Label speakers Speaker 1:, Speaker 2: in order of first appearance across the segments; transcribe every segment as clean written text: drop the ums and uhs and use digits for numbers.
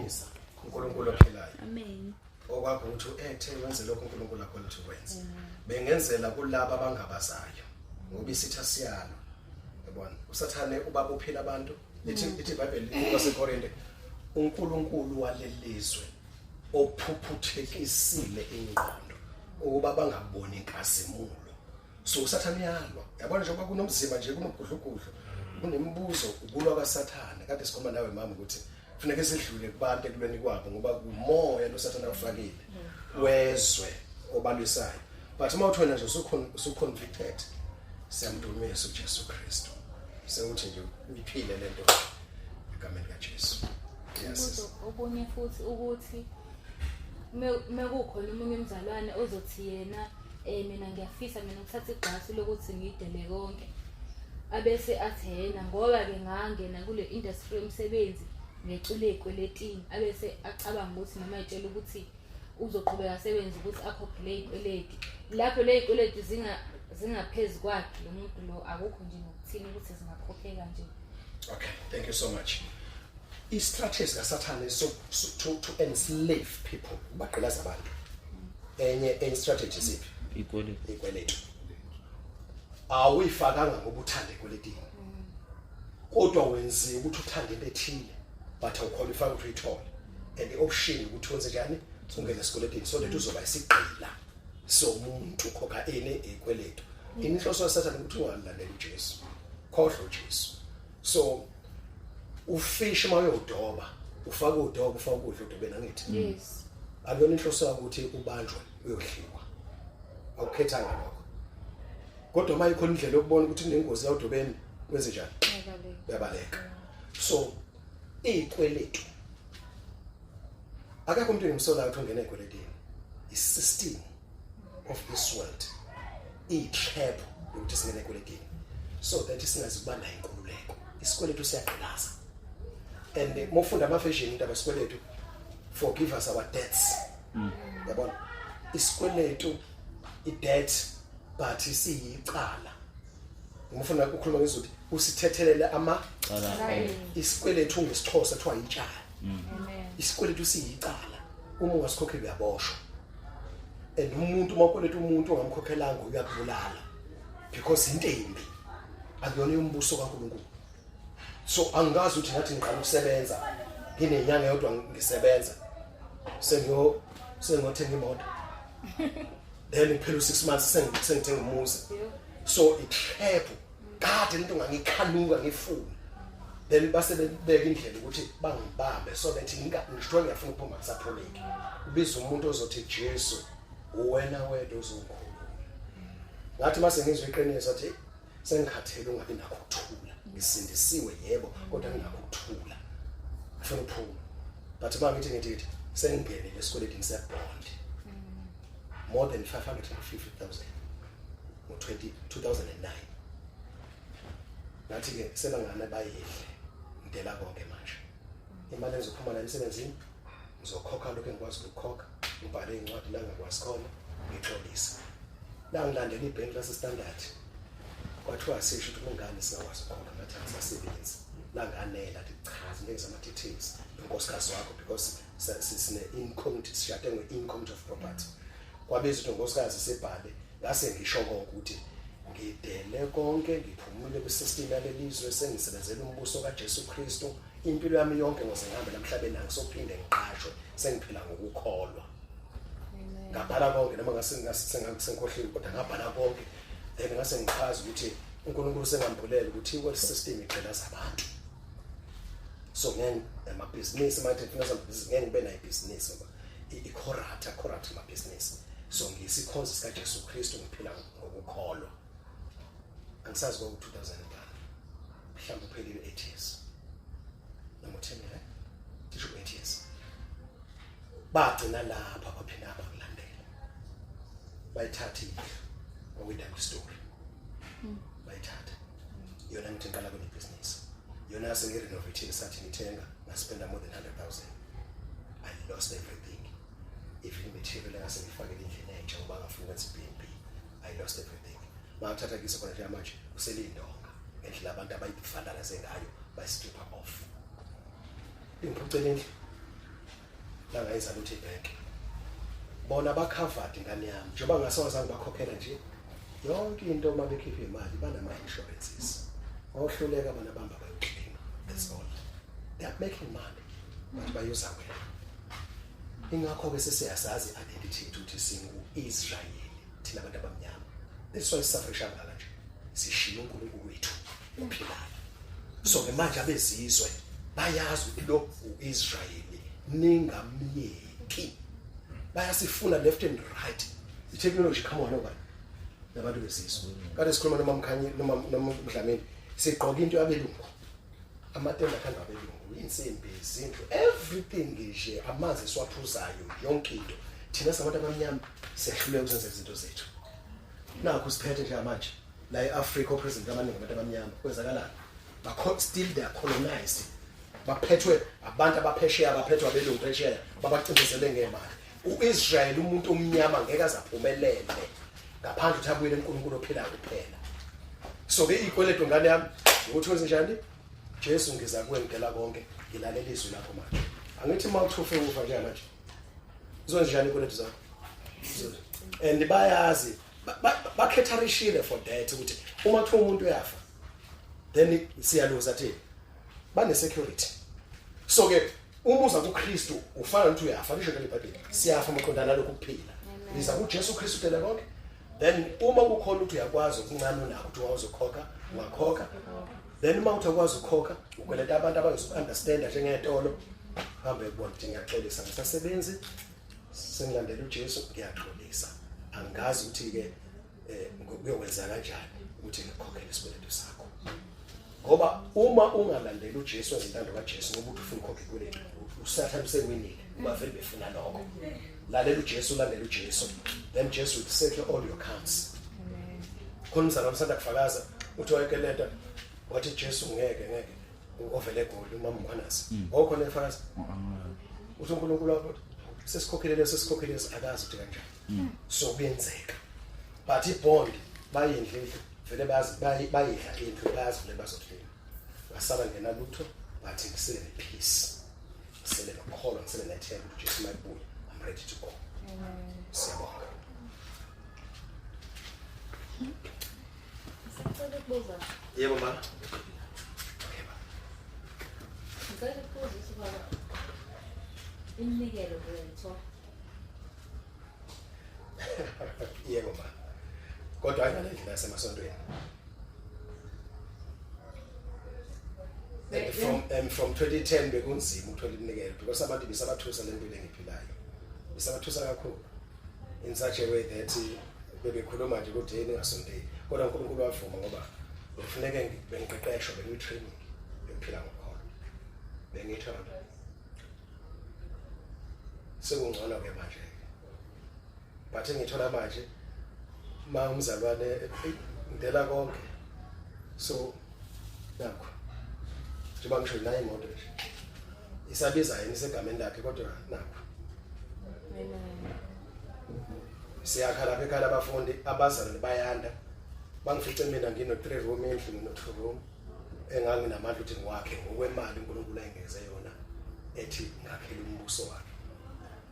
Speaker 1: Siyamdumisa uNkulunkulu ophilayo.
Speaker 2: Amen.
Speaker 1: Okwakho ukuthi uethe wenze lokho uNkulunkulu akhona ukuthi ukwenze. Bengenzela kulabo abangabazayo ngoba isitha siyalo. Yabona, uSathane ubaba uphila abantu. Lithi iBhayibheli laseKorinte, uNkulunkulu walelizwe ophuphuthekisile ingqondo ukuba bangaboni inkazimulo. So uSathane uyalwa. Yabona, njengoba kunomzimba nje, kunobugudlugudlu, kunemibuzo, ukulwa kaSathane. Kade sikhuluma nawe mama ukuthi kufuneka sidlule kubantu ekulweni kwabo, ngoba kumoya lo Sathane awufakile wezwe obalwisayo. But uma uthi wena nje usu-convicted, siyamdumisa uJesu Kristu, sewuthi nje uyiphile lento egameni kaJesu. Yes.
Speaker 2: Umbuzo okunye futhi ukuthi mekukhona omunye umzalwane ozothi yena, mina ngiyafisa mina ukuthatha igxathu lokuthi ngidele konke, abese athi yena ngoba ke ngangena kule industry yomsebenzi ngecule ey'kweletini, abese acabanga ukuthi noma etshela ukuthi uzoqhubeka asebenze ukuthi akhokhe le y'kweleti, lapho le y'kweleti zingaphezu kwakhe lo muntu lo, akukho nje nokuthini ukuthi zingakhokheka nje?
Speaker 1: Okay, thank you so much. I-strategy kaSathane so to enslave people, ubagqilaza abantu. Enye strategy siphi?
Speaker 3: Ikweletu.
Speaker 1: Ikweletu. Awuyifakanga ngoba uthanda ikweletini. Kodwa wenziwe ukuthi uthande into ethile, but awuqualify ukuthi uyithole. And i-option ukuthi wenze njani? Ungene esikweletini so that uzoba isigqila somuntu, khokha ini? Ikweletu. Inhloso yaSathane ukuthi ungalandeli uJesu. Khohlwa uJesu. So ufish uma uyodoba, ufaka udoba, ufaka ukudla udobeni, angithi?
Speaker 2: Yes.
Speaker 1: Akuyona inhloso yakho ukuthi ubanjwe uyodliwa, awukhethanga lokho. Kodwa uma ikhona indlela yokubona ukuthi kunengozi yawudobeni, wenze njani? Uyabaleka. So izikweletu, akekho umuntu engimsolayo ukuthi ungena ey'kweletini. I-system of this world iyi-trap yokuthi singene ekweletini so that singazi ukuba nayo inkululeko. Isikweletu siyagqilaza, and uma ufunda ama-version indaba yesikweletu, "Forgive us our debts," yabona, isikweletu i-debt, but siyicala. Uma ufuna ukukhuluma ngesiZulu, usithethelele ama
Speaker 3: Cala.
Speaker 1: Isikweletu ngesiXhosa kuthiwa itshala.
Speaker 2: Amen.
Speaker 1: Isikweletu siyicala, uma ungasikhokheli uyaboshwa, and umuntu uma ukweleta umuntu ongamkhokhelanga uyakubulala, because into embi akuyona yombuso kaNkulunkulu. So angikazi ukuthi ngathi ngiqala ukusebenza, nginenyanga yodwa ngisebenza, sengiyothenga imoto, then kuphela u6 months sengithenga umuzi. So i-trap kade into ngangikhanuka ngifuna, then base bebeka indlela ukuthi bangibambe so that ngisho ngiyafuna ukuphuma kusaphumeki. Ubiza umuntu ozothi, "Jesu, uwena wedwa ozongikhulula." Ngathi mase ngizwe iqiniso, athi sengikhathele ungabi nakho ukuthula. Ngisindisiwe yebo, kodwa nginakho ukuthula, ngifuna ukuphuma. But uma ngithi sengingenile esikwelethini sebond, more than 550,000 ngo-20 2009, ngathi-ke sebangane bayidle, ngidela konke manje. Imali engizophuma nayo emsebenzini, ngizokhokha lokhu engikwazi ukukhokha, ngibhale iy'ncwadi la ngakwazi khona, ngixolise. La ngilandela ibhenki lase-Standard, kwathiwa sisho ukuthi kungani singakwazi ukukhokha. Ngathi angisasebenzi. Langanela athi chaza into ezama-details nonkosikazi wakho, because sine-incommunity, sishade nge-incommunity of property. Kwabiza ukuthi unkosikazi sibhale, ngase ngisho konke ukuthi ngidele konke, ngiphumule kwisystem yalelizwe, sengisebenzela umbuso kaJesu Kristu impilo yami yonke, ngoze ngihambe lamhlabeni angisophinde ngiqashwe, sengiphila ngokukholwa. Ngabhala konke, noma ngase sengikhohliwe, kodwa ngabhala konke. Then ngase ngichaza ukuthi uNkulunkulu sengambulela ukuthi i-world system igqilaza abantu, so ngeke amabhizinisi manje ngifuna amabhizinisi, ngeke ngibe nayo ibhizinisi ngoba i-corrupt, corrupt amabhizinisi. So ngiyisikhonzi sikaJesu Kristu, ngiphila ngokukholwa. Angisazi kwaku 2001, mhlawumbe uphelile 8 years noma 10 years, cishe 8 years. Bagcina lapha, baphinda bakulandela, bayithatha indlu okwi-double story, bayithatha yona. Ngithi ngiqala kunebhizinisi yona, sengirenovate, sathi ngithenga, ngaspenda more than 100,000. I lost everything, even material engase ngifakele endlini entsha ngoba ngafuna ukwenza i-B&B. I lost everything. Bathatha kise khona njengamanje kuselindonga ngendlela abantu abayivandalaze ngayo, bayistripha off. Ingiphucela indlu. Langayenza lutho ibhenki. Bona ba-covered, ingane yami, njengoba ngasewazange bakhokhela nje yonke into. Uma bekhipha imali banama-insurances, ohluleka bona bamba bayoclaima. That's all. They are making money, but bayuza wena. Ingakho-ke sesiyasazi i-identity yethu ukuthi singu-Israyeli thina abantu abamnyama. That's why sisufferisha kangaka nje, sishiye uNkulunkulu wethu ophilayo. So-ke manje abezizwe bayazi ukuthi lo u-Israyeli, ningamyeki. Bayasifuna left and right. I-technology, come on, obani nabantu bezizwe. Kade sikhuluma noma Mkhanyi noma Mdlamini, sigqoka into yabelungu, amatende akhandwa abelungu, insimbi, izindlu, everything nje, amanzi esiwaphuzayo, yonke into. Thina singabantu abamnyama siyahluleka ukuzenzela izinto zethu. Nakho siphethe njengamanje la e-Afrika, opresident abaningi abantu abamnyama. Kwenzakalani? Still they are colonized, baphethwe abantu abaphesheya, baphethwe abelungu phesheya, babacindezele ngemali. U-Israel, umuntu omnyama, ngeke azaphumelele ngaphandle ukuthi abuyele eNkulunkulu ophilayo kuphela. So ke ikweleto, ngane yami, ukuthi wenze njani? Jesu, ngiza kuwe, ngidela konke, ngilalela izwi lakho. Manje angithi uma uthufe ufa njengamanje, uzokwenza njani ikweleto zakho? And bayazi, bakhetharishile for that ukuthi uma kuthiwa umuntu uyafa then siyaluza thina, bane-security. So ke uma uza kuKristu ufana nokuthi uyafa, lisho nje iBhayibheli, siyafa maqondana nalokhu kuphila. Liza kuJesu Kristu, dela konke. Then uma kukhona ukuthi uyakwazi okuncane unakho ukuthi wawuzokhokha, ungakhokha. Then uma uthi akwazi ukukhokha, ukweleta abantu abazoku-understanda njengetolo, hambe kubona ukuthi ngiyaxolisa, ngisasebenzi, sengilandela uJesu, ngiyaxolisa, angazi ukuthi-ke kuyokwenza kanjani ukuthi ngikhokhele isikweletu sakho. Ngoba uma ungalandeli uJesu, wenza intando kaJesu, ngoba uthi ufuna ukhokha ikweletu, uSathane usewinile, ngoba vele befuna lokho. Lalela uJesu, ulandele uJesu, then Jesu will settle all your accounts. Khona umzalwane usanda kufakaza, uthi wayekeleta, wathi Jesu ngeke, ngeke, ovele eGoli, umama uMkhwanazi wawukhona efakaza, uthi uNkulunkulu wakho sesikhokhele leso, sikhokhele leso, akazi ukuthi kanjani. So kuyenzeka, but ibond bayindla indlu vele, bayazi bayidla indlu, bayazi vele bazohlala, ngasala ngena lutho, but ngisele ne-peace, ngisele nokukholwa, ngisele nethemba ukuthi Jesu mayibuya, I'm ready to go. Siyabonga.
Speaker 2: Ngicela ukubuza.
Speaker 1: Yebo ma. Okay ma.
Speaker 2: Ngicela ukubuza ukuthi baba, iminikelo uyayithola?
Speaker 1: Yebo ma, kodwa hayi ngale ndlela yasemasontweni. And from 2010 bekunzima ukuthola iminikelo because abantu bisabathusa le mpilo engiphilayo, bisabathusa kakhulu in such a way that bebekhuluma nje ukuthi yini ningasondeli. Kodwa uNkulunkulu wavuma ngoba bekufuneke bengiqeqeshwa, bengiyi-training yokuphila ngokukholwa, bengiyithola. Sekungcono-ke manje, but engithola manje ma umzalwane, eyi, ngidela konke. So nakho njengoba ngisho nayo imoto nje isabiza yena isegameni lakhe, kodwa nakho siyakha lapha ekhaya, abafundi abazalwane bayanda. Bangifice mina ngino-3 room endlu, ngino-2 room enganginamandla ukuthi ngiwakhe ngokwemali uNkulunkulu ayengeze yona, ethi ngakhela umbuso wakhe.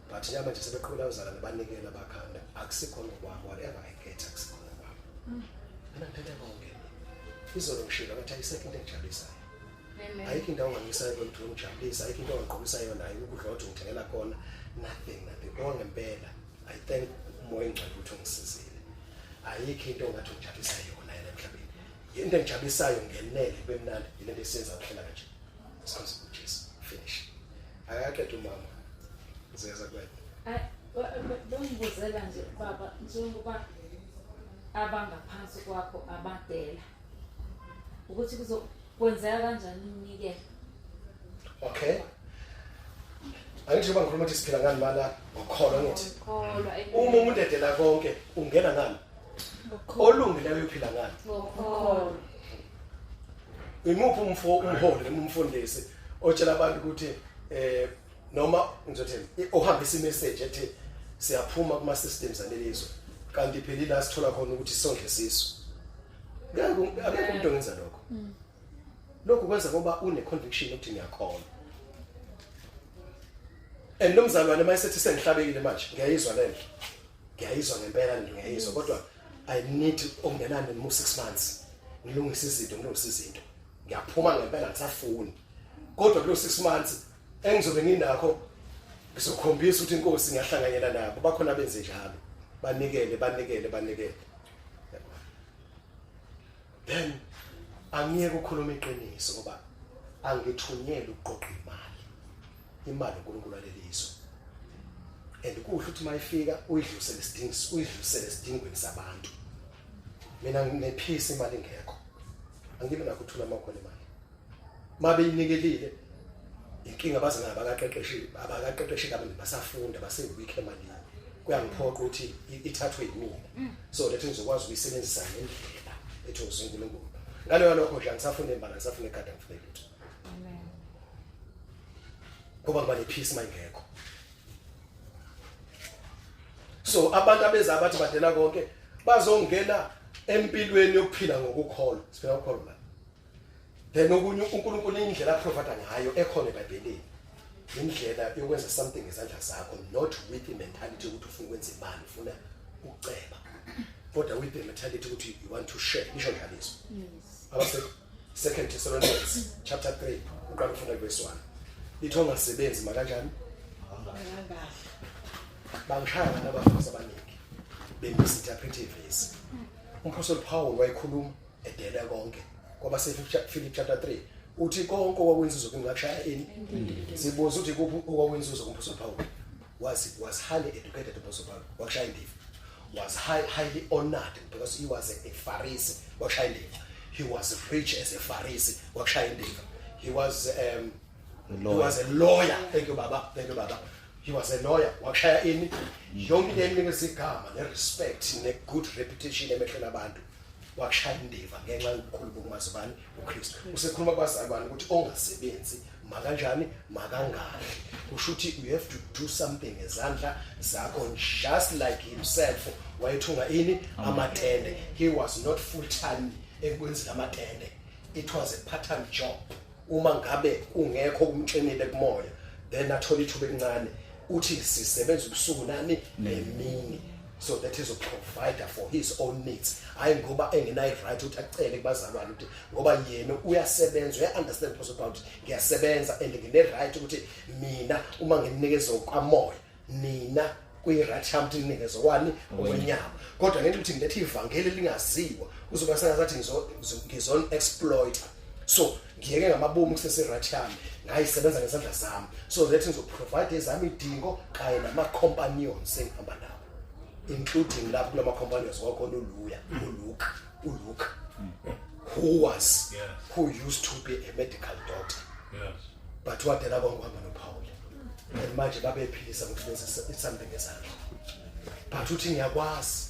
Speaker 1: But njengamanje sebeqhubela abazalwane, banikela, bakhanda. Akusikhona okwami, whatever I get akusikhona okwami. Mina ngithathe konke. Izolo ngishilo ngathi ayisekho into engijabulisayo, ayikho indawo ongangisayo ukuthi ungijabulisa, ayikho into ongigqokisa yona, ayikho ukudla othi ungithengela khona, nothing, nothing. Okwangempela, I thank uMoya oNgcwele ukuthi ungisizile. Ayikho into ongathi ungijabulisa yona yena emhlabeni. Into engijabulisayo ngenele kube mnandi yile nto esiyenza, ukuhlela kanje, sikhonze uJesu, finish. Akaqeda umama, ngizeza kuwena.
Speaker 2: Ayi, bengibuzela nje baba, njengoba abangaphansi kwakho abadela, ukuthi kuzokwenzeka kanjani iminikelo?
Speaker 1: Okay, angithi njengoba ngikhuluma ukuthi siphila ngani mana ngokukholwa, ngithi
Speaker 2: Ngokukholwa.
Speaker 1: Uma umuntu edela konke, ungena ngani? Olungileyo uyophila ngani?
Speaker 2: Ngokukholwa.
Speaker 1: Imuphi umfo, umholi noma umfundisi otshela abantu ukuthi noma ngizothi ohambisa imessage ethi siyaphuma kuma systems alelizwe, kanti phela ila sithola khona ukuthi sondle sisu? Ngeke, akekho umuntu ongenza lokho. Lokhu kwenza ngoba une conviction ukuthi ngiyakholwa. And lo mzalwane mayesethi sengihlabekile manje, ngiyayizwa lento, ngiyayizwa ngempela, ngiyayizwa, kodwa I need okungenani mu 6 months ngilungise izinto, ngilungise izinto. Ngiyaphuma ngempela, ngisafuni, kodwa kulo 6 months engizobe nginakho ngizokhombisa ukuthi inkosi ngiyahlanganyela nabo. Bakhona benze njalo, banikele, banikele, banikele. Then angiyeke ukukhuluma iqiniso ngoba angithunyelwe ukuqoqa imali. Imali uNkulunkulu alelizwe, and kuhle ukuthi mayifika uyidlulisele isidingo, uyidlulisele esidingweni sabantu. Mina nginepeace imali ingekho, angibe nakho ukuthula uma khona imali. Mabeyinikelile inkinga baze ngabakaqeqeshi, abakaqeqeshi kabi, basafunda, base-weak emalini. Kuyangiphoqa ukuthi ithathwe yimina so that ngizokwazi ukuyisebenzisa ngendlela ethokozisa uNkulunkulu. Ngaleyo lokho nje angisafuna imali, angisafuna ikhadi, angifune lutho ngoba ngiba nepeace mayingekho. So abantu abeza abathi badela konke bazongena empilweni yokuphila ngokukholwa. Siphila ngokukholwa la. Then okunye, uNkulunkulu indlela aprovide ngayo ekhona eBhayibhelini, indlela yokwenza something ngezandla zakho, not with the mentality ukuthi ufuna ukwenza imali, ufuna ukuceba, kodwa with the mentality ukuthi you want to share. Lisho njalo izwi. Abase Second Thessalonians chapter 3, uqala ufunda verse 1, lithi ongasebenzi makanjani? Bangishaya abantu abafazi abaningi bemisinterpret ivesi. Umphostoli Paul wayekhuluma edele konke kwaba Philip chapter 3, uthi konke okwakuyinzuzo kimi ngakushaya ini. Sibuza ukuthi kuphi okwakuyinzuzo kumphostoli Paul? Was highly educated umphostoli Paul, wakushaya indiva. Was highly honored because he was a Pharisee, wakushaya indiva. He was rich as a Pharisee, wakushaya indiva. He was a lawyer. Thank you, baba. Thank you, baba. He was a lawyer, wakushaya ini. Yonke into emnikeza igama ne-respect ne-good reputation emehlweni abantu, wakushaya indiva ngenxa yobukhulu bokumazi bani? UKristu. Usekhuluma kubazalwane ukuthi ongasebenzi makanjani? Makangadli. Kusho ukuthi you have to do something ngezandla zakho, just like himself wayethunga ini? Amatende. He was not full time ekwenzeni amatende, it was a part time job. Uma ngabe kungekho kumxinile kumoya, then athola ithuba elincane, uthi sisebenza ubusuku nani nemini so that is a provider for his own needs. Hayi ngoba engenayo right ukuthi acele kubazalwane, ukuthi ngoba yena uyasebenza, uya understand possible ukuthi ngiyasebenza and ngine right ukuthi mina uma ngininikeza okwamoya, nina kuyi-right yami ukuthi nginikeze kwani? Okwenyama. Kodwa ngenxa ukuthi ngilethe ivangeli elingaziwa, kuzoba sengathi ngizon-exploita, so ngiyeke ngamabomu kusese-right yami, ngayisebenza ngezandla zami so that ngizoprovide ezami idingo kanye nama-companions engihamba nawo, including lapho kulama companions kwakhona uLuya, uLuke, uLuke who was who used to be a medical doctor, but wadela konke uhamba noPaul, and manje babephilisa ngokuthi benze something ngezandla. But uthi ngiyakwazi,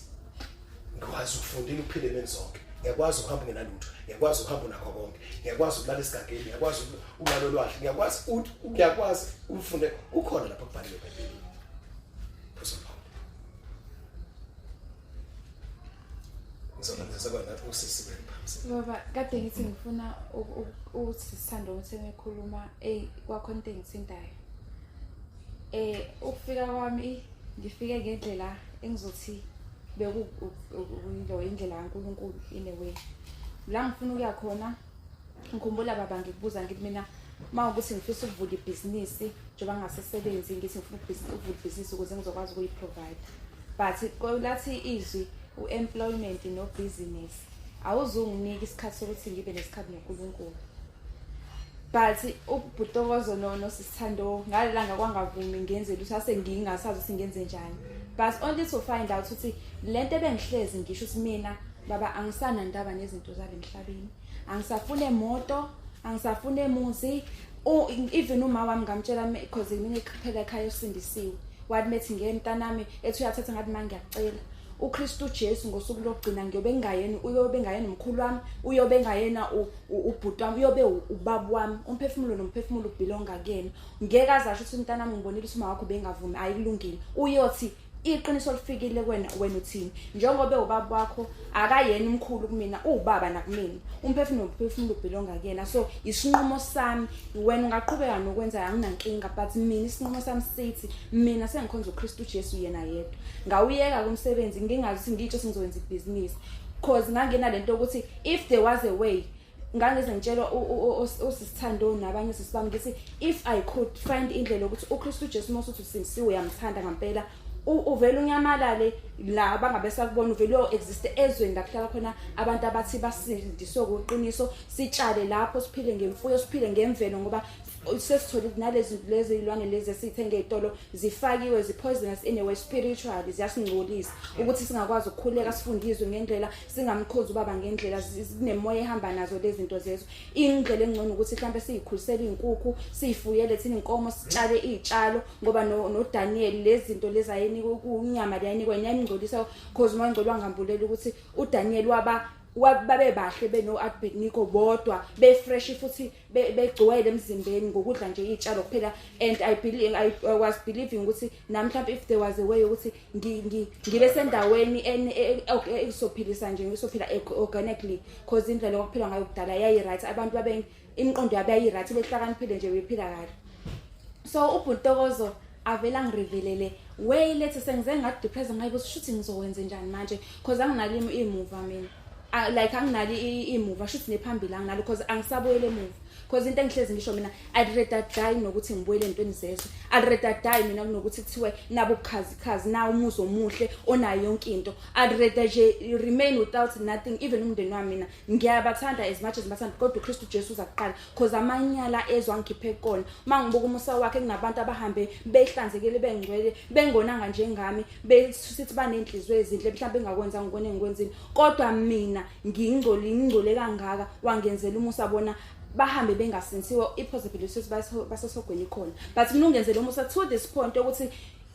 Speaker 1: ngikwazi ukufundela ukuphila emeni zonke, ngiyakwazi ukuhamba ungenalutho, ngiyakwazi ukuhamba unakho konke, ngiyakwazi ukulala esigangeni, ngiyakwazi ukulala olwandle, ngiyakwazi uthi ngiyakwazi ufunde ukhona lapha kubhaliwe eBhayibhelini. Apostle Paul. Ngizokwenza nathi usisi bephamsi.
Speaker 3: Baba, kade ngithi ngifuna ukuthi sithanda ukuthi ngikhuluma, ey, kwakhona into engithintayo. Ukufika kwami ngifike ngendlela engizothi beku uyilo indlela kaNkuluNkulu in a way. La ngifuna ukuya khona, ngikhumbula baba ngikubuza ngithi mina uma ukuthi ngifisa ukuvula ibhizinisi njengoba ngingasesebenzi, ngithi ngifuna ukuvula ibhizinisi ukuze ngizokwazi ukuyiprovide, but lathi izwi u-employment no-business awuzunginika isikhathi sokuthi ngibe nesikhathi noNkulunkulu. But ubhutokozo nosisithando ngalelanga kwangavumi ngenze lutho, ase ngingasazi ukuthi ngenze njani, but only to find out ukuthi lento ebengihlezi ngisho ukuthi mina baba angisanandaba nezinto zale emhlabeni, angisafune emoto, angisafune emuzi. Even uma wami ngamtshela because mina kuphela ekhaya osindisiwe, wathi methi ngeke mntanami, ethi uyathatha, ngathi ma ngiyakucela, uKristu Jesu ngosuku lokugcina ngiyobe ngingayena, uyobe ngayena umkhulu wami, uyobe ngayena ubhuti wami, uyobe ubaba wami. Umphefumulo nomphefumulo ubelonga kuyena. Ngeke azasho ukuthi mntanami ngibonile ukuthi uma wakho bengavumi, ayikulungile, uyothi Iqiniso lifikile kuwena, wena uthini? Njengoba ubaba wakho akayena umkhulu kumina, uwubaba nakumina, umphefumulo umphefumulo ubelonga kuyena. So isinqumo sami, wena ungaqhubeka nokwenza, anginankinga, but mina isinqumo sami sithi mina sengikhonza uKristu Jesu yena yedwa. Ngawuyeka kumsebenzi ngingazi ukuthi ngitsho sengizowenza ibhizinisi, cause ngangena lento ukuthi if there was a way, ngangize ngitshelwa usisithando nabanye osisi bami, ngithi if I could find indlela yokuthi uKristu Jesu mase uthi usindisiwe, uyamthanda ngempela, uvele unyamalale la bangabe sakubona, uvele uyo-exist ezweni la kuhlala khona abantu abathi basindiswe kuqiniso, sitshale lapho, siphile ngemfuyo, siphile ngemvelo, ngoba sesitholile nalezi lezi zilwane lezi esiyithenga ey'tolo zifakiwe, zi-poisonous in a way spiritually, ziyasingcolisa ukuthi singakwazi ukukhuleka, sifundizwe ngendlela, singamkhonzi ubaba ngendlela. Kunemoya ehamba nazo lezi zinto zezo. Indlela engcono ukuthi mhlawumbe siyikhulisele iy'nkukhu, siyifuyele thina iy'nkomo, sitshale iy'tshalo, ngoba noDaniel lezi zinto lezi ayenikwe kunyama leyayinikwa yayimngcolisa, cause umoya ongcwele wangambulela ukuthi uDaniel waba babe bahle beno-Abednego bodwa, be-fresh futhi begcwele emzimbeni ngokudla nje iy'tshalo kuphela. And I believe, I was believing ukuthi nami mhlawumbe if there was a way ukuthi ngibe sendaweni ezophilisa nje, ngizophila organically, cause indlela okwakuphilwa ngayo kudala yayi-right, abantu babe imiqondo yabo yayi-right, behlakaniphile nje, bephila kahle. So ubhuntokozo avela ngirevelele way later, sengize ngadepress, ngayibuza shuthi ngizokwenza njani manje, cause anginalo imuva mina. Ah, like anginalo imuva, shuthi nephambili anginalo, cause angisabuyele emuva, cause into engihlezi ngisho mina, I'd rather die nokuthi ngibuyele entweni zezwe. I'd rather die mina kunokuthi kuthiwe nabo ubukhazikhazi na umuzi omuhle onayo yonke into. I'd rather nje remain without nothing. Even umndeni wami mina ngiyabathanda as much as ngibathanda, kodwa uKristu Jesu uza kuqala, cause amanyala ezwe angikhiphe kona, mangibuka umusa wakhe, kunabantu abahambe behlanzekile, bengcwele, bengonanga njengami, besithi banenhliziyo ezinhle, mhlawumbe engakwenza ngikone engikwenzile, kodwa mina ngingcole, ngingcole kangaka, wangenzela umusa. Bona bahambe bengasinsiwe, i-possibility ukuthi basesogweni ikhona, but mina ungenzela umusa to this point ukuthi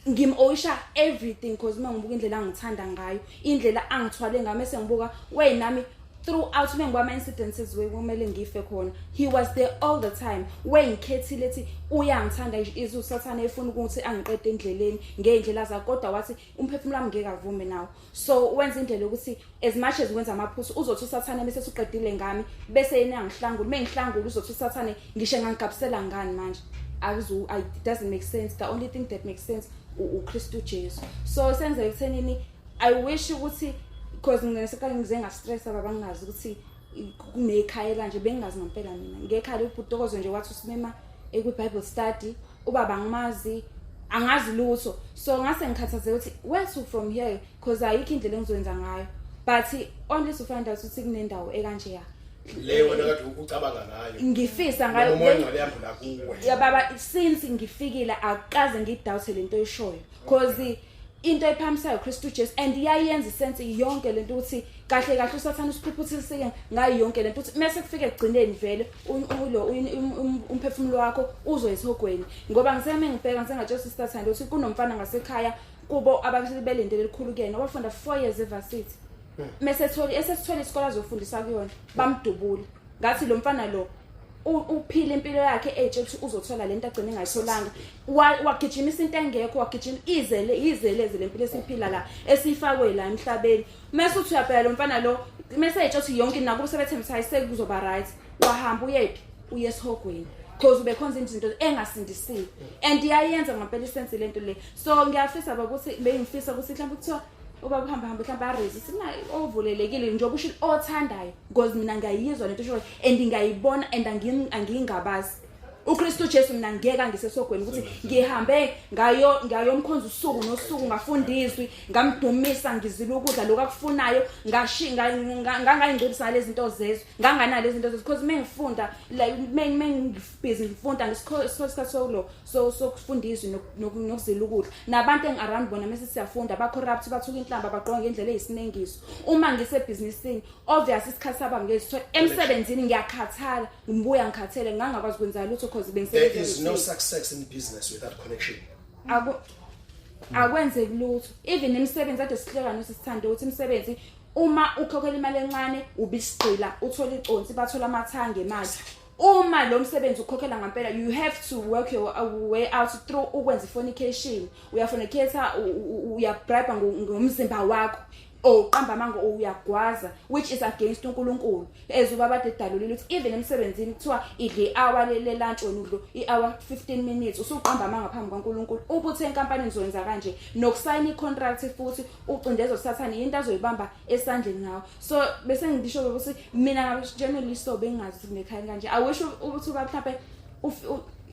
Speaker 3: ngim-owisha everything, cause uma ngibuka indlela angithanda ngayo, indlela angithwale ngayo, mese ngibuka wey nami throughout uma ngibuka ama-incidences we kumele ngife khona, he was there all the time. Wengikhethile ethi uyangithanda, ize usathane efuna ukuthi angiqede endleleni ngey'ndlela zakhe, kodwa wathi umphefumulo wami ngeke avume nawo. So wenza indlela yokuthi as much as ngwenza amaphutha, uzothi usathane bese usuqedile ngami, bese yena uyangihlangula. Uma ngihlangula, uzothi usathane ngisho engangigabisela ngani manje, akuzu it doesn't make sense. The only thing that makes sense uKristu Jesu. So senze ekuthenini I wish ukuthi, because ngiseqale ngize ngastressa baba, ngingazi ukuthi kunekhaya kanje, bengingazi ngempela mina ngekhaya. Ubhutokozo nje wathi usimema ekwi-Bible study, ubaba angimazi, angazi lutho, so ngase ngikhathazeka ukuthi where to from here, because ayikho indlela engizoyenza ngayo, but only to find out ukuthi kunendawo ekanje ya.
Speaker 1: Le wena kade ucabanga ngayo.
Speaker 3: Ngifisa ngayo.
Speaker 1: Noma umoya ongcwele yambula kuwe.
Speaker 3: Ya baba, since ngifikile akukaze ngidoubt lento oyishoyo, cause into ephamisayo Kristu Jesu, and iyayenza isense yonke lento ukuthi kahle kahle usathana usiphuphuthise ngayo yonke lento, ukuthi mase kufike ekugcineni vele ulo umphefumulo wakho uzoyisogweni, ngoba ngiseme ngibheka ngisengatshela sister Thando ukuthi kunomfana ngasekhaya kubo ababelindele elikhulu kuyena, wafunda 4 years evarsity, mase ethole esesithola isikole azofundisa kuyona, bamdubula. Ngathi lo mfana lo uphila impilo yakhe etshela ukuthi uzothola lento, agcine engayitholanga. Wagijimisa into engekho, wagijima izele izele eze lempilo esiphila la, esifakwe la emhlabeni. Mase uthi uyabheka lo mfana lo, mase etshela ukuthi yonke nakubo sebethembisa, hayi, sekuzoba right, wahamba uyephi? Uye esihogweni, because ubekhonza izinto engasindisiwe, and iyayenza ngempela isense lento le. So ngiyafisa ukuthi bengifisa ukuthi mhlawumbe kuthiwa ubaba uhamba hamba mhlawumbe araise sina ovulelekile njengoba usho othandayo, because mina ngiyayizwa lento eshoyo and ngiyayibona and angiyingabazi. uKristu Jesu mina ngeke angisesogweni, ukuthi ngihambe ngayo ngayomkhonza usuku nosuku, ngafunda izwi, ngamdumisa, ngizila ukudla lokho akufunayo, ngashi ngangayingcolisa lezi zinto zezwe, nganganalo lezi zinto zezwe, because mengifunda like mengibusy ngifunda ngesikhathi sokulo so sokufunda izwi nokuzila ukudla, nabantu engi-around bona mase siyafunda ba-corrupt, bathuka inhlamba, bagqoka ngendlela eyisinengiso. Uma ngisebhizinisini, obvious isikhathi saba ngezithola emsebenzini, ngiyakhathala, ngibuya ngikhathele, ngangakwazi ukwenza lutho cause
Speaker 1: There is no success in business without connection.
Speaker 3: Akwenzeki lutho. Even imisebenzi ade sihleka nosisithando ukuthi imisebenzi uma ukhokhela imali encane ubisigqila, uthola iconsi, bathola amathangi emali. Uma lo msebenzi ukhokhela ngempela, you have to work your way out through ukwenza fornication. Uyafornicate, uyabribe ngomzimba wakho, or uqamba amanga, or uyagwaza, which is against uNkulunkulu. As ubaba edalulile ukuthi even emsebenzini kuthiwa idle i-hour le lunch, wena udlo i-hour 15 minutes, usuqamba amanga phambi kaNkulunkulu. Ubuthe enkampanini uzoyenza kanje, nokusayina i-contract futhi ucindezelo sathane into azoyibamba esandleni ngawo. So bese ngisho ukuthi mina generally so bengazi ukuthi kunekhaya kanje. I wish ukuthi uba mhlawumbe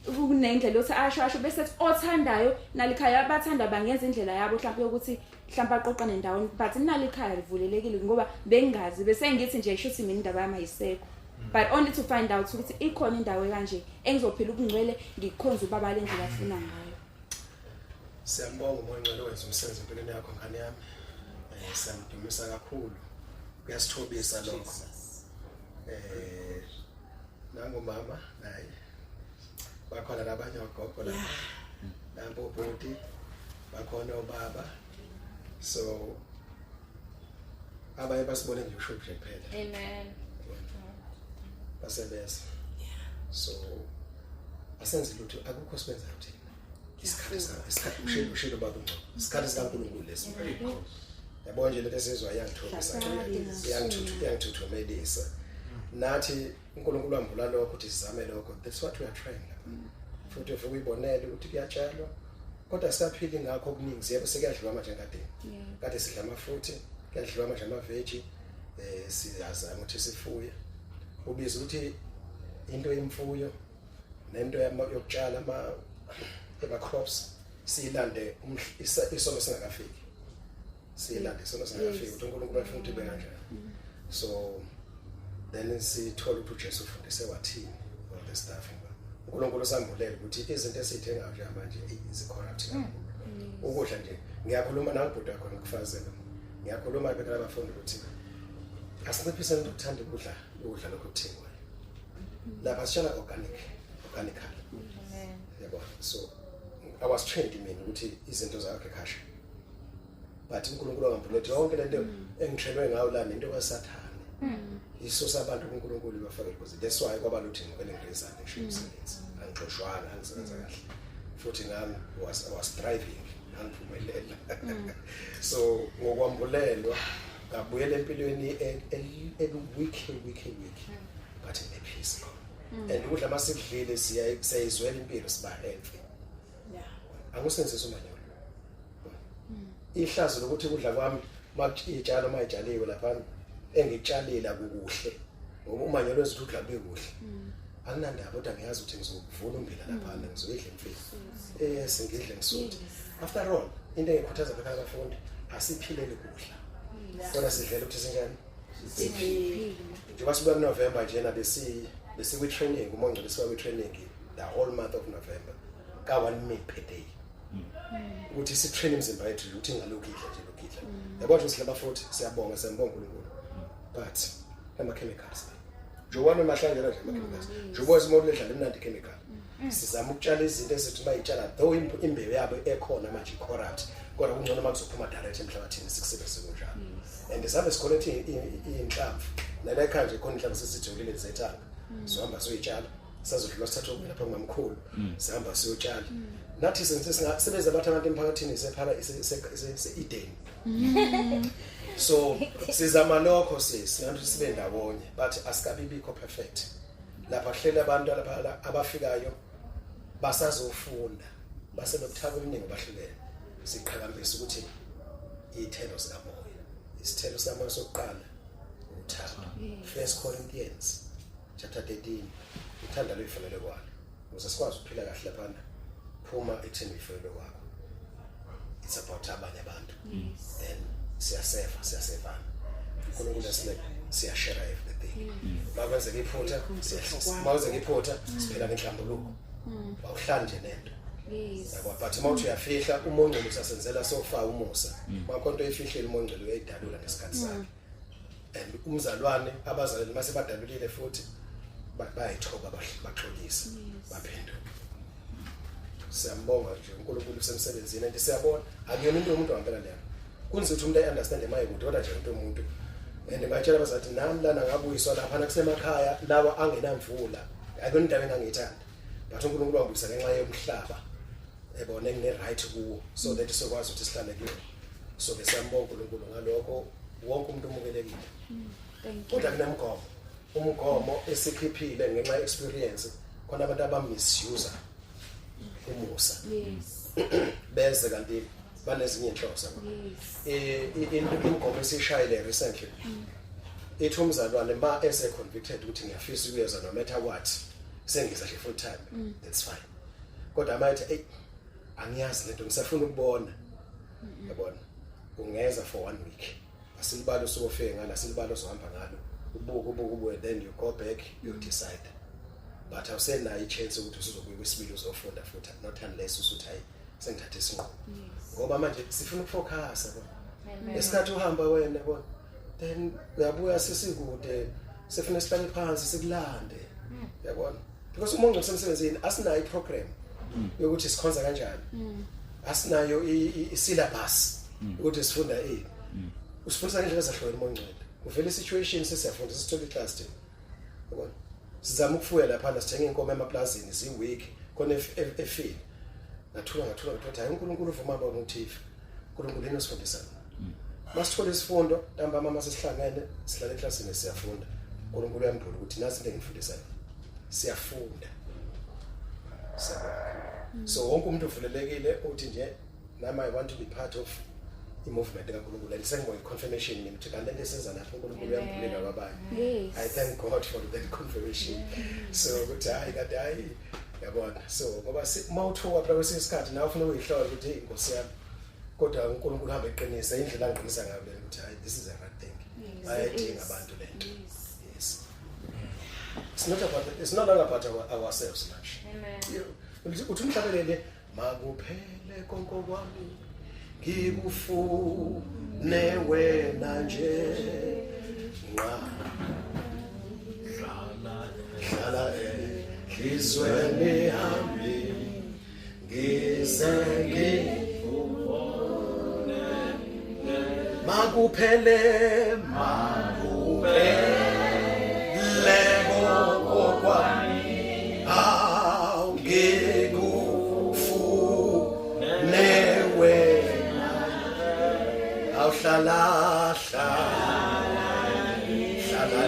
Speaker 3: kunendlela yokuthi asho bese ethi othandayo nalikhaya, abathanda bangenza indlela yabo mhlawumbe yokuthi mhlawumbe aqoqane ndawonye, but nalikhaya livulelekile, ngoba bengazi, bese ngithi nje shuthi mina indaba yami ayisekho, but only to find out ukuthi ikhona indawo kanje engizophila ubungcwele, ngikhonza ubaba le ndlela afuna ngayo.
Speaker 1: Siyambonga uMoya Ngcwele wenza umsebenzi empilweni yakho, ngane yami. Siyamdumisa kakhulu, kuyasithobisa lokho. Nangumama naye, bakhona nabanye ogogo lapha, nampo obhuti bakhona, obaba, so abanye basibone nje nje kuphela.
Speaker 2: Amen.
Speaker 1: Basebenza, so asenze lutho, akukho sibenzayo thina. Isikhathi isikhathi, ushilo baba uNgcobo, isikhathi sikaNkulunkulu lesi. Yabona nje lento esizwa iyangithobisa, iyangithuthumelisa. Nathi uNkulunkulu wambula lokho ukuthi sizame lokho. That's what we are trying lapha, futhi uvuka uyibonele ukuthi kuyatshalwa, kodwa sisaphili ngakho okuningi. Yebo, sekuyadliwa manje engadini, kade sidla amafruit, kuyadliwa manje ama-veggie. Siyazama ukuthi sifuye, ubiza ukuthi into yemfuyo nento yokutshala ama crops, siyilande isono singakafiki, siyilande isono singakafiki, ukuthi uNkulunkulu afuna ukuthi ibe kanjani. So then sithola ukuthi uJesu ufundise wathini all the stuff, ngoba uNkulunkulu usambulele ukuthi izinto esizithengayo njengamanje zi-corrupt kakhulu. Ukudla nje, ngiyakhuluma nangibhuda khona ukufazela, ngiyakhuluma bekala abafundi ukuthi asinciphise into ukuthanda ukudla, ukudla lokho okuthengwayo. Lapha sitshala organic, organically.
Speaker 2: Amen.
Speaker 1: Yabo, so I was trained mina ukuthi izinto za-agriculture, but uNkulunkulu angambula ukuthi yonke lento engitrainwe ngayo la nento kaSathane isusa abantu kuNkulunkulu, ibafake because that's why kwaba luthi ngivele ngiresign, ngishiye umsebenzi. Angixoshwanga, angisebenza kahle futhi ngami was thriving, ngangiphumelela. So ngokwambulelwa ngabuyela empilweni eku-weak, weak, weak, but ngine-peace khona, and ukudla masikudlile siyayizwela impilo, siba healthy. Angusenzisi umanyolo, ihlazo lokuthi ukudla kwami iy'tshalo may'tshaliwe lapha engikutshalile akukuhle, ngoba umanyolo wenza ukuthi ukudla kube kuhle. Anginandaba, kodwa ngiyazi ukuthi ngizokuvuna ummbila laphana, ngizoyidla imfino, yes, ngidle ngisuthi. After all, into engikhuthaza phela abafundi, asiphilele kudla, kodwa sidlela ukuthi sinjani. Njengoba sibuya kuNovember njena, besi besikwi-training, umongcwele siba kwi-training the whole month of November ka-one meal per day, ukuthi sitrain imizimba yethu ukuthi ingalokhu idla nje, lokhu idla. Yabo nje sidla ama-fruit, siyabonga, siyambonga uNkulunkulu, but ama-chemicals njengoba namhlanje nje, ama-chemicals njengoba simoto ledlala imnandi chemical. Sizama ukutshala izinto ezithi bayitshala, though imbewu yabo ekhona manje i-corrupt, kodwa kungcono uma kuzophuma direct emhlabathini, sikusebenzise kunjalo. And sabe sicollecte iy'nhlamvu nalekha nje khona inhlamvu sesijulile zethanga, sohamba siyoyitshala, sazodlula sithathe okuvela lapha kumamkhulu, sihamba siyotshala. Nathi senze sebenza bathi abantu emphakathini sephara se-Eden. So sizama lokho, sisi ngathi sibe ndawonye, but asikabi bikho perfect. Lapha kuhleli abantu lapha abafikayo basazofunda, basenobuthaka obuningi bahlukene. Siqhakambisa ukuthi iy'thelo zikamoya, isithelo sikamoya sokuqala uthando. First Corinthians chapter 13, uthanda luyifanele kwalo, ukuze sikwazi ukuphila kahle laphana. Phuma ekutheni uyifanele kwakho, it's about abanye abantu. Then siyaseva, siyasevana, uNkulunkulu asileke, siyashare everything. Makwenzeka iphutha siyahlisa, makwenzeka iphutha siphila ngenhlambuluko, awuhlali nje nento. Yabo, but uma uthi uyafihla, umongcwele usasenzela sofa umusa. Makhonto efihlile, umongcwele uyayidalula ngesikhathi sakhe. And umzalwane, abazalwane mase badalulile futhi bayayithoba, baxolise, baphenduke. Siyambonga nje uNkulunkulu usemsebenzini, and siyabona akuyona into yomuntu ngempela leyo. Kunzima ukuthi umuntu ayi-understand emaye kude, kodwa nje into yomuntu. And ngatshela abazathi nami lana ngabuyiswa laphana kusemakhaya lawa angenamvula. Akuyona indawo engangiyithanda, but uNkulunkulu wangibuyisa ngenxa yomhlaba ebona engine right kuwo, so that sokwazi ukuthi sihlale kuyona. So ke siyambonga uNkulunkulu ngalokho, wonke umuntu umukelekile.
Speaker 3: Thank you.
Speaker 1: Kodwa kunemgomo, umgomo esikhiphile ngenxa ye-experience, khona abantu abamisuse umusa. Beze kanti banezinye inhloso. Imigomo esishayile recently ithi umzalwane ma ese convicted ukuthi ngiyafisa ukuyeza no matter what, sengiza nje full time, that's fine. Kodwa mayethi, "Hey, angiyazi lento, ngisafuna ukubona," yabona, ungeza for one week, asilibalo usuku ofike ngalo, asilibalo ozohamba ngalo, ubuke, ubuke, ubuke, then you go back, you decide. But awusenayo i-chance ukuthi usuzobuya kwesibili uzofunda futhi, not unless usuthi, "Hayi, sengithathe isinqumo," ngoba manje sifuna ukufocusa bona. Esikhathi uhamba wena, bona, then uyabuya sesikude, sifuna sihlale phansi sikulande, yabona, because uma ungcwele asinayo iprogram yokuthi sikhonza kanjani, asinayo i-syllabus ukuthi sifunda ini. Usifundisa ngendlela ezahlukene uma ungcwele, uvela i-situation, sesiyafunda, sisithola iclass thina, yabona. Sizama ukufuya lapha, sithenga inkomo emaplazini, zi-weak khona, efile. Ngathula, ngathula, ngathula, hayi, uNkulunkulu uvuma bona ukuthi ife. uNkulunkulu yini osifundisa? Masithola isifundo ntambama, mase sihlangene, sihlala eklasini, siyafunda. uNkulunkulu uyambula ukuthi nasi into engifundisa yona. Siyafunda, siyabonga. So wonke umuntu uvulelekile, uthi nje, "Nami I want to be part of i-movement kaNkulunkulu," and sengibonga i-confirmation mina ukuthi kanti lento esenza lapho uNkulunkulu uyambulela kwabanye. I thank God for that confirmation. So ukuthi hayi, kanti hayi, yabona. So ngoba mawuthuka phela kwesinye isikhathi nawe ufuna ukuyihlola ukuthi, "Hey, Nkosi yami," kodwa uNkulunkulu hamba eqinisa indlela angiqinisa ngayo le ukuthi hayi, this is a right thing. Bayayidinga abantu lento. Yes. It's not all about ourselves manje. Uthi umhlabelele, "Makuphele konke kwami, ngikufune wena nje nqa, hlala enhlizweni yami, ngize ngikubone." Makuphele, makuphele konke kwami, awu, ngikufune wena, awuhlala, hlala, hlala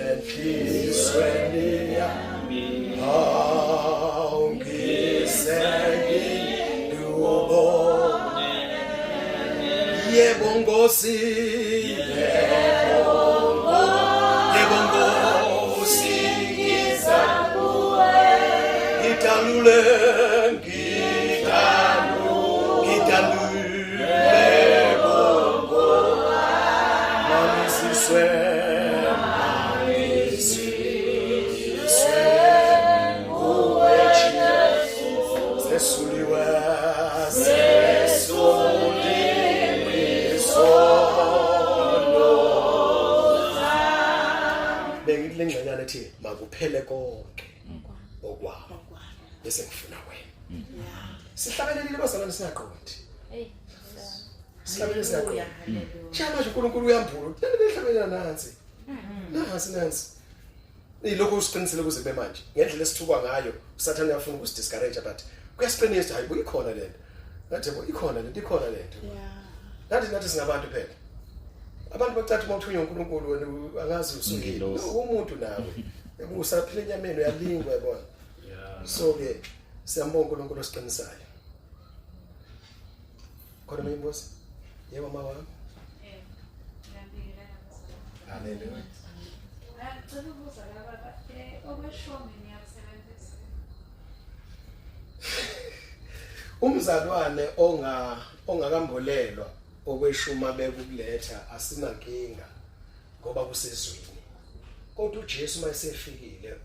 Speaker 1: enhlizweni yami, awu, ngize ngikubone. Yebo Nkosi, yebo, yebo Nkosi, ngiza kuwe, ngidalule, ngidalule, ngidalule konke, mangiziswe, mangiziswe nguwe Jesu. Sesuliwe, sesuliwe isono. Bengikule ngxenyana ethi makuphele konke okwami, bese ngifuna wena. Sihlabelelile bazalwane singaqondi.
Speaker 2: Hey.
Speaker 1: Sihlabelele singaqondi. Shaya manje uNkulunkulu uyambula ukuthi lento behlabelela, nansi, nansi, nansi. Ilokhu usiqinisile kuze kube manje ngendlela esithukwa ngayo. uSathane uyafuna ukusidiscourage, but kuyasiqinisa, hayi bo, ikhona lento. Ngathi bo, ikhona lento, ikhona lento. Nathi singabantu phela. Abantu bacathi uma uthunywa uNkulunkulu wena angazi usuyini.
Speaker 4: Ingelosi.
Speaker 1: No, umuntu nawe usaphila enyameni, uyalingwa, yabona. So ke siyambonga uNkulunkulu osiqinisayo. Khona omunye umbuzo? Yebo, mama wami. Haleluya.
Speaker 5: Ngicela ukubuza la baba, okweshumi niyakusebenzisa?
Speaker 1: Umzalwane ongakambulelwa okweshuma bekukuletha, asinankinga ngoba kusezwini. Kodwa uJesu mayesefikile,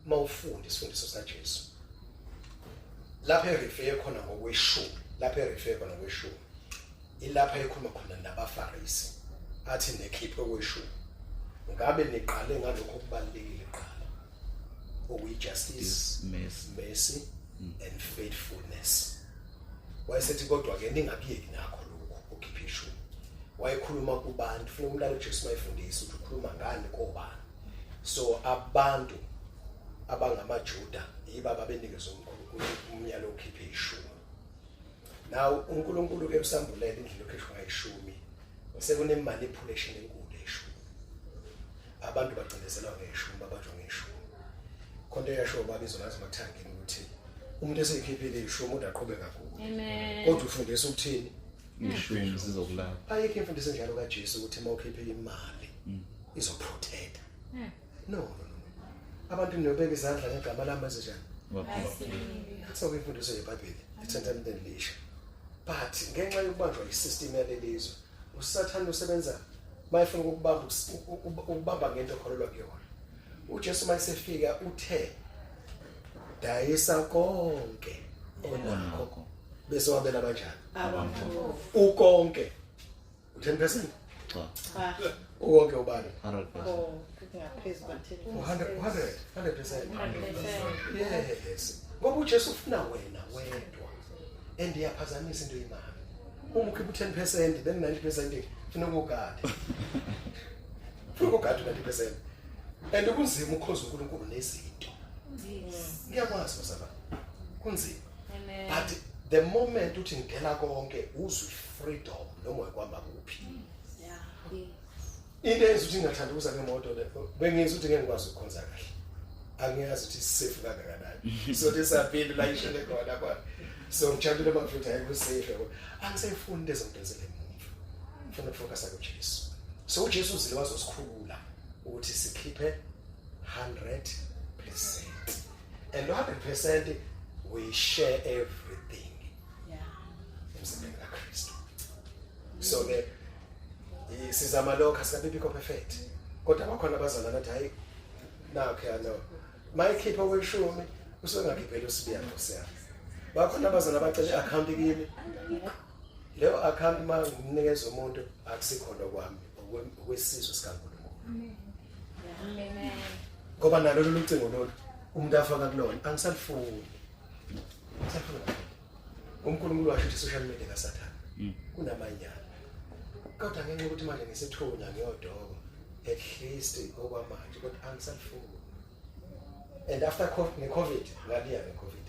Speaker 1: mawufunda isifundiso saJesu lapha erefer khona ngokweshumi, lapha erefer khona ngokweshumi, ilapha ekhuluma khona nabaFarisi, athi, "Nekhiphe okweshumi, ngabe niqale ngalokho okubalulekile kuqala, okuyi-justice,
Speaker 4: mercy,
Speaker 1: mercy and faithfulness." Wayesethi, "Kodwa ke ningakuyeki nakho lokhu okhipha ishumi." Wayekhuluma kubantu. Funa umlalo uJesu mayefundisa ukuthi ukhuluma ngani, kobani. So abantu abangamaJuda yibo ababenikezwe uNkulunkulu umyalo okhiphe ishumi. Now uNkulunkulu ke usambulela indlela yokukhishwa ngayishumi, sekune manipulation enkulu yeshumi. Abantu bacindezelwa ngeshumi, babanjwa ngeshumi. Khonto eyasho babizwa ngazo mathangeni ukuthi umuntu eseyikhiphile ishumi udaqhube kakhulu.
Speaker 2: Amen.
Speaker 1: Kodwa ufundisa ukuthini?
Speaker 4: Ishumi sizokulapha.
Speaker 1: Ayikho imfundiso enjalo kaJesu ukuthi uma ukhiphe imali izoprotect. No, no, no. Abantu niyobeka izandla ngegama lami ezinjani? That's imfundiso yeBhayibheli eTestamenteni Elisha. But ngenxa yokubanjwa isystem yalelizwe, uSathane usebenza mayefuna ukubamba ukubamba ngento okholelwa kuyona. uJesu mayesefika uthe dayisa konke onakho bese wabela kanjani? Ukonke. U10%?
Speaker 4: Cha.
Speaker 6: Cha.
Speaker 1: Ukonke ubani?
Speaker 4: 100%.
Speaker 6: Oh, kungaphezu kwa-10.
Speaker 1: 100 100%. Yes. Ngoba uJesu ufuna wena wedwa. And iyaphazamisa into yemali. Uma ukhipha u10% then 90% ufuna ukugada. Ufuna ukugada 90%. And kunzima ukhoza uNkulunkulu nezinto.
Speaker 2: Yes.
Speaker 1: Ngiyakwazi bazalwane. Kunzima.
Speaker 2: Amen.
Speaker 1: But the moment uthi ngidela konke uzwe freedom noma ukwamba kuphi.
Speaker 6: Yeah.
Speaker 1: Into eyenza ukuthi ngingathanda ukuza ngemoto le bengizwa ukuthi ngeke ngikwazi ukukhonza kahle. Angiyazi ukuthi safe kangakanani. So disappear la ishele khona kwa. So ngijabule mafutha ayikho safe yabo. Angisayifuni into ezongidonsela emuva. Ngifuna ukufocus kuJesu. So uJesu uzile wazosikhulula ukuthi sikhiphe 100%. And 100% we share everything
Speaker 6: Yeah.
Speaker 1: emzimbeni kaKristu. So ke sizama lokho asikabibikho perfect. Kodwa bakhona abazalwane athi hayi nakho ya no. Mayikhipha kweshumi usuke ngakhiphela usibiya Nkosi yami. Bakhona abazalwane abacela i-account kimi. Leyo account manginikeza umuntu akusikhona kwami okwesizwe sikaNkulunkulu.
Speaker 2: Amen.
Speaker 1: Ngoba nalo lolu cingo lolu umuntu afaka kulona angisalifuni. Angisalifuni. uNkulunkulu washo ukuthi social media kaSathane. Kunamanyala. Kodwa ngenxa yokuthi manje ngisithunya ngiyodoko at least okwamanje kodwa angisalifuni. And after nge-COVID ngaliya nge-COVID.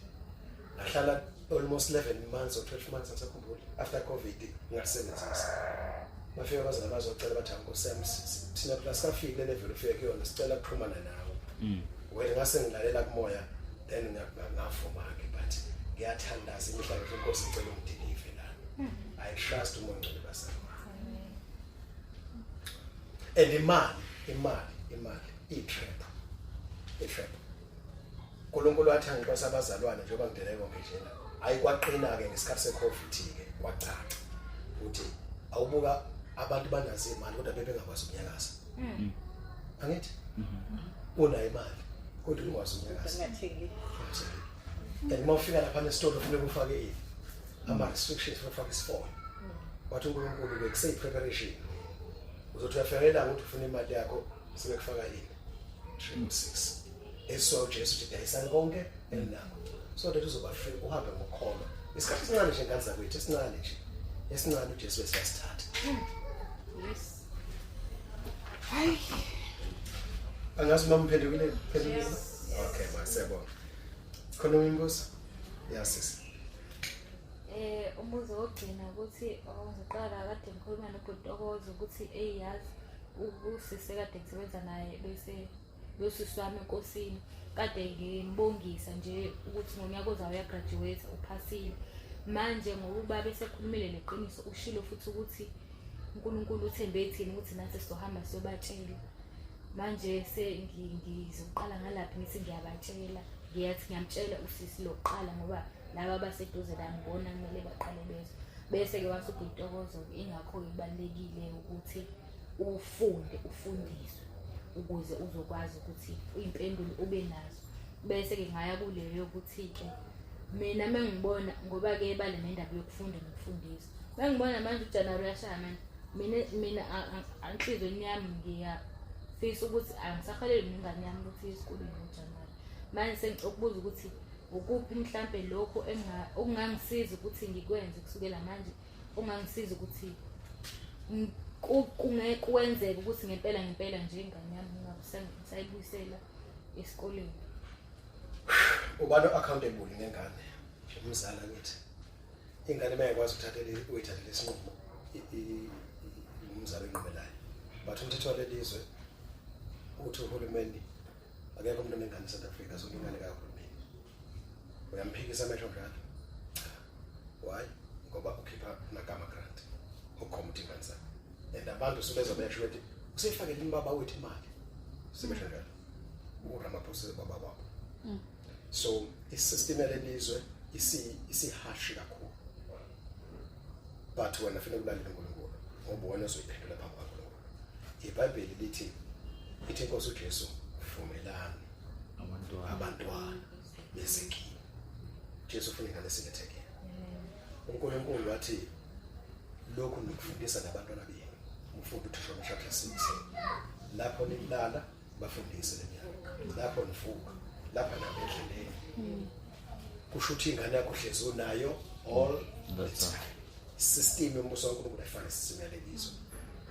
Speaker 1: Ngahlala almost 11 months or 12 months angisakhumbuli after COVID ngasebenzisa. Bafika abazali bazocela bathi Nkosi yami thina phela sikafiki le level ufike kuyona sicela ukuxhumana nawe. Wena ngase ngilalela kumoya then ngavuma ke but ngiyathandaza imihla yonke inkosi ngicela ungidelive la. I trust umoya ongcwele bazalwane. And imali i-trap. I-trap. uNkulunkulu wathi angixosa abazalwane njengoba ngidele konke njena. Ayikwaqina ke ngesikhathi seCovid ke kwacaca ukuthi awubuka abantu banazo imali kodwa bebengakwazi ukunyakaza. Angithi? Unayo imali kodwa ungakwazi ukunyakaza.
Speaker 6: Ungathengi.
Speaker 1: And uma ufika lapha nesitolo ufike ufake ini? Ama restrictions ufake isifonyo. Wathi uNkulunkulu ke kuseyi preparation. Uzothi uyafikela ukuthi ufuna imali yakho sebekufaka ini? 666. Eso Jesu uthi dayisani konke elinakho. So that uzoba free uhambe ngokholo. Isikhathi esincane nje ngane zakwethu esincane nje. Esincane uJesu besiyasithatha.
Speaker 2: Yes.
Speaker 3: Hayi.
Speaker 1: Angazi uma mphendukile phendukile. Okay, masiyabonga. Khona umbuzo? Yes sis.
Speaker 2: Umbuzo wokugcina ukuthi ngizoqala kade ngikhuluma noBhuti ukuthi eyazi usisi kade ngisebenza naye bese losisi wami enkosini kade ngimbongisa nje ukuthi ngonyaka ozayo uyagraduate uphasile. Manje ngokuba besekhulumile leqiniso ushilo futhi ukuthi uNkulunkulu uthembe thina ukuthi nathi sizohamba siyobatshela. Manje ngizoqala ngalaphi ngithi ngiyabatshela, ngiyathi ngiyamtshela usisi lokuqala ngoba laba abaseduze la ngibona kumele baqale bezwe. Bese-ke wasubhuti ingakho kubalulekile ukuthi ufunde ufundiswe ukuze uzokwazi ukuthi iy'mpendulo ube nazo. Bese-ke ngaya kuleyo yokuthi-ke mina mengibona ngoba-ke bale nendaba yokufunda nokufundisa. Mengibona manje uJanuary uyashaya manje mina enhliziyweni yami ngiyafisa ukuthi angisahaleli nengane yami ukuthi iye esikolweni ngoJanuary. Manje sengicela ukuthi ukuphi mhlambe lokho okungangisiza ukuthi ngikwenze kusukela manje, okungangisiza ukuthi kwenzeke ukuthi ngempela ngempela nje ingane yami ngisayibuyisela esikoleni.
Speaker 1: Ubani accountable ngengane? Umzali ngithi. Ingane mayikwazi ukuthathela uyithathele isinqumo umzali enqumelayo. But umthetho walelizwe uthi uhulumeni akekho umuntu onengane eSouth Africa, zonke ingane kahulumeni. Uyamphikisa amehlo njalo. Why? Ngoba ukhipha nagama grant okhomba ukuthi ingane zakhe. And abantu sebeza besho bethi useyifakele imbaba wethu imali. Sebesho njalo. uRamaphosa baba wabo. So isystem yalelizwe isihashi kakhulu. But wena ufuna ukulalela uNkulunkulu ngoba wena uzoyiphendula phambi kaNkulunkulu. iBhayibheli lithi ithi inkosi uJesu vumelani abantwana bezekile. Jesu ufuna ingane esilethekile. uNkulunkulu wathi lokhu nikufundisa nabantwana benu. Ufunda uThishela chapter 6. Lapho nilala bafundise lenyanga. Lapho nivuka, lapha nabendleleni. Kusho ukuthi ingane yakho hlezi unayo all the time. System yombuso kaNkulunkulu ayifani system yalelizwe.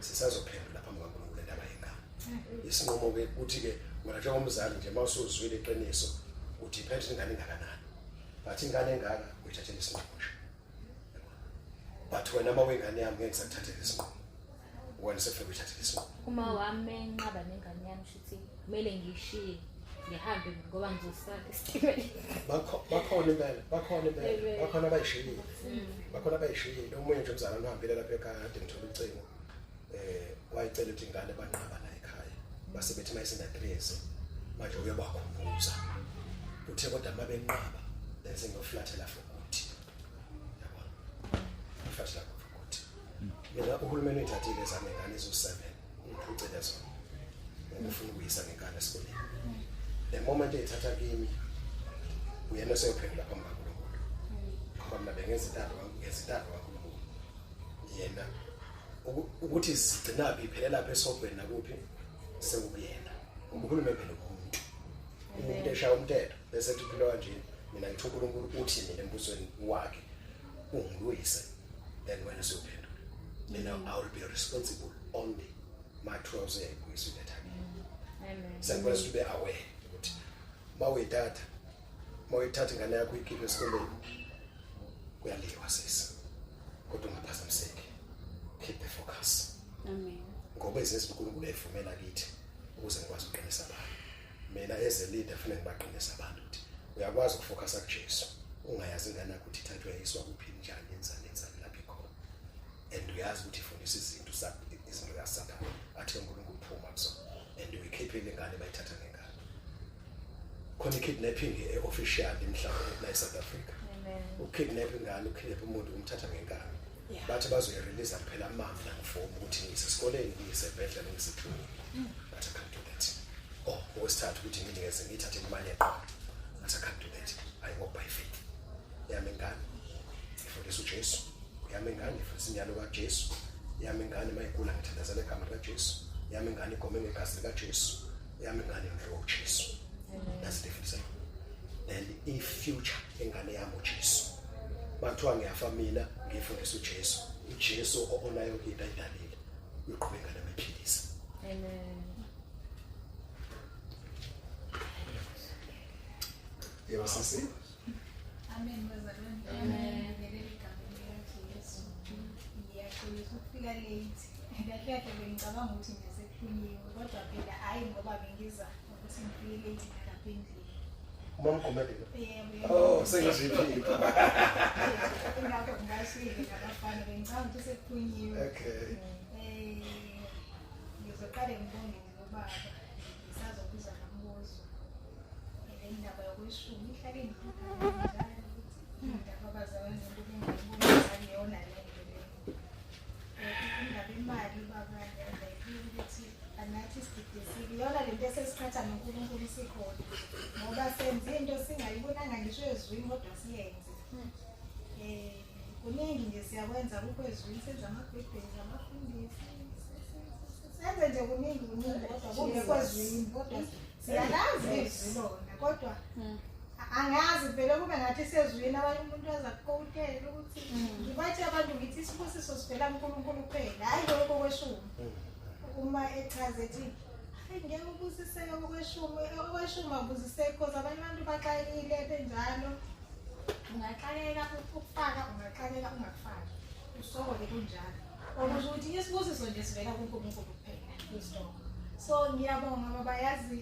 Speaker 1: Sisazophendula phambi kaNkulunkulu indaba yengane. Isinqumo ke ukuthi ke wena njengomzali nje mawusuzwile iqiniso uthi iphethe ingane engakanani. But ingane engaka uyithathela isinqumo nje. But wena uma wengane yami ngeke ngisakuthathela isinqumo. Wena sefike uyithathela isinqumo.
Speaker 2: Uma wami enqaba nengane yami shuthi kumele ngishiye ngihambe ngoba ngizosala esitimela.
Speaker 1: Bakhona impela, bakhona impela, bakhona abayishiyile. Bakhona abayishiyile. Omunye nje umzalwane uhambile lapha ekhaya kade ngithola ucingo. Wayicela ukuthi ingane banqaba la ekhaya. Base bethi mayisina 3 years manje uyobakhumbuza. Uthe kodwa mabenqaba bese ngiyoflathela for good. Yabona? Flathela for good. Mina uhulumeni uyithathile zami ingane ezo-7 ngiphucile zona. Ngifuna ukuyisa ngengane esikoleni. The moment eyithatha kimi uyena oseyophendula phambi kaNkulunkulu. Ngoba mina bengenza intando kaNkulunkulu. Yena ukuthi sigcinaphi iphelela lapha esogweni nakuphi sekukuyena. Uhulumeni phela umuntu. Umuntu eshaya umthetho bese ethi uphila kanje mina ngithi uNkulunkulu uthi mina embusweni wakhe ungilwise then wena usuyophendula. Mina I will be responsible only my trouser kuyisiletha kimi.
Speaker 2: Amen.
Speaker 1: Sengikwazi ukuthi ube aware ukuthi mawuyithatha mawuyithatha ingane yakho uyikhiphe esikoleni kuyaliwa sisi. Kodwa ungaphazamiseki. Keep the focus.
Speaker 3: Amen.
Speaker 1: Ngoba izinto uNkulunkulu ayivumela kithi ukuze ngikwazi ukuqinisa abantu. Mina as a leader kufanele ngibaqinise abantu ukuthi uyakwazi ukufocusa kuJesu. Ungayazi ingane yakho ukuthi ithathwe yiswa kuphi njani yenzani lapha ikhona. And uyazi ukuthi ifundisa izinto izinto kaSathane athi uNkulunkulu phuma kuzona. And uyikhiphile ingane bayithatha ngengane. Khona i-kidnapping e-official emhlabeni la eSouth Africa.
Speaker 2: Amen.
Speaker 1: Ukidnap ingane, ukidnap umuntu umthatha ngenkani. Bathi bazoyirelease kuphela amandla ngifomu ukuthi ngisesikoleni, ngisebhedlela, ngiseklinikhi. But I can't do that. Oh, okwesithathu ukuthi nginikeze ngiyithathe imali yeqolo. But I can't do that. I walk by faith. Yami ingane ifundisa uJesu. Yami ingane ifundisa imiyalo kaJesu. Yami ingane mayigula ngithandazela igama likaJesu. Yami ingane igome ngegazi likaJesu. Yami ingane yondliwa uJesu. That's the difference. Then i-future engane yami uJesu. Bathiwa ngiyafa mina ngifundisa uJesu. uJesu onayo into ayidalile. Uyoqhubeka ingane ephilisa.
Speaker 2: Amen.
Speaker 1: Yebo sisi.
Speaker 5: Amen bazalwane. Amen. Egameni likaJesu. Ngiyaxolisa ukufika late. Kahle kahle bengicabanga ukuthi ngisekhulunyiwe kodwa phela hayi ngoba bengiza ukuthi ngifike late nalapha endlini.
Speaker 1: Umamgomele.
Speaker 5: Yebo.
Speaker 1: Oh, sengiziphile.
Speaker 5: Ingakho ngashilo nabafana bengicabanga ukuthi sekuphunyiwe.
Speaker 1: Okay.
Speaker 5: Ngizoqale ngibonge nje ubaba. Ngisazobuza nombuzo. Le ndaba yokweshumi ihlale ngihlupha njalo ukuthi indaba abazalwane kube ngiyona le nto le. Indaba imali baba ngiyayifuna ukuthi anathi sididisile. Iyona lento esesiqhatha noNkulunkulu sikhona. Ngoba senze into singayibonanga ngisho ezwini kodwa siyenze. Kuningi nje siyakwenza kukho ezwini senza amabhebhezi amafundisi. Senze nje kuningi kodwa kungekho ezwini kodwa siyalazi izwi lona kodwa angazi vele kube ngathi sezwini abanye umuntu aza kukotela ukuthi ngibathi abantu ngithi isibusiso sivela kuNkulunkulu kuphela hayi lokho kweshumi. Uma echaza ethi Hayi, ngeke ubusiseke okweshumi, okweshumi awubusiseki cause abanye abantu baxakile benjalo. Ungaxakeka ukufaka, ungaxakeka ungakufaki, usoko-ke kunjalo. Okusho ukuthi isibusiso nje sivela kuNkulunkulu kuphela kwisitoko. So ngiyabonga baba, yazi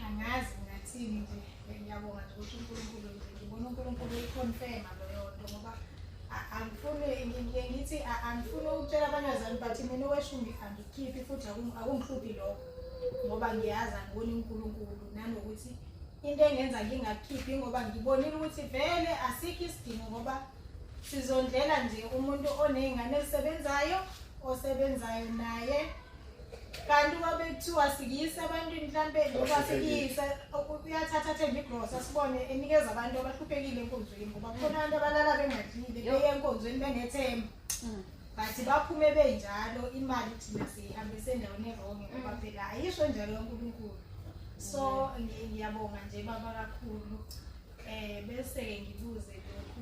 Speaker 5: angazi ngathini nje, ngiyabonga nje ukuthi uNkulunkulu nje, ngibona uNkulunkulu eyiconfirma leyo nto, ngoba angifuni, ngiye ngithi angifuni ukutshela abanye abazali, but mina oweshumi angikhiphi futhi akungihluphi lokho, ngoba ngiyazi angiboni uNkulunkulu, nanokuthi into engenza ngingakhiphi ngoba ngibonile ukuthi vele asikho isidingo, ngoba sizondlela nje umuntu oney'ngane ezisebenzayo, osebenzayo naye. Kanti uma bekuthiwa sikuyisa ebantwini, mhlampe ngoba sikuyisa, uyathatha athenge igrosa, sibone enikeza abantu abahluphekile enkonzweni, ngoba kukhona abantu abalala bengadlile, beye enkonzweni benethemba, but baphume benjalo. Imali thina siyihambise endaweni e-wrong, ngoba phela ayisho njalo kaNkulunkulu. So ngiyabonga nje baba kakhulu. Bese-ke ngibuze lokhu,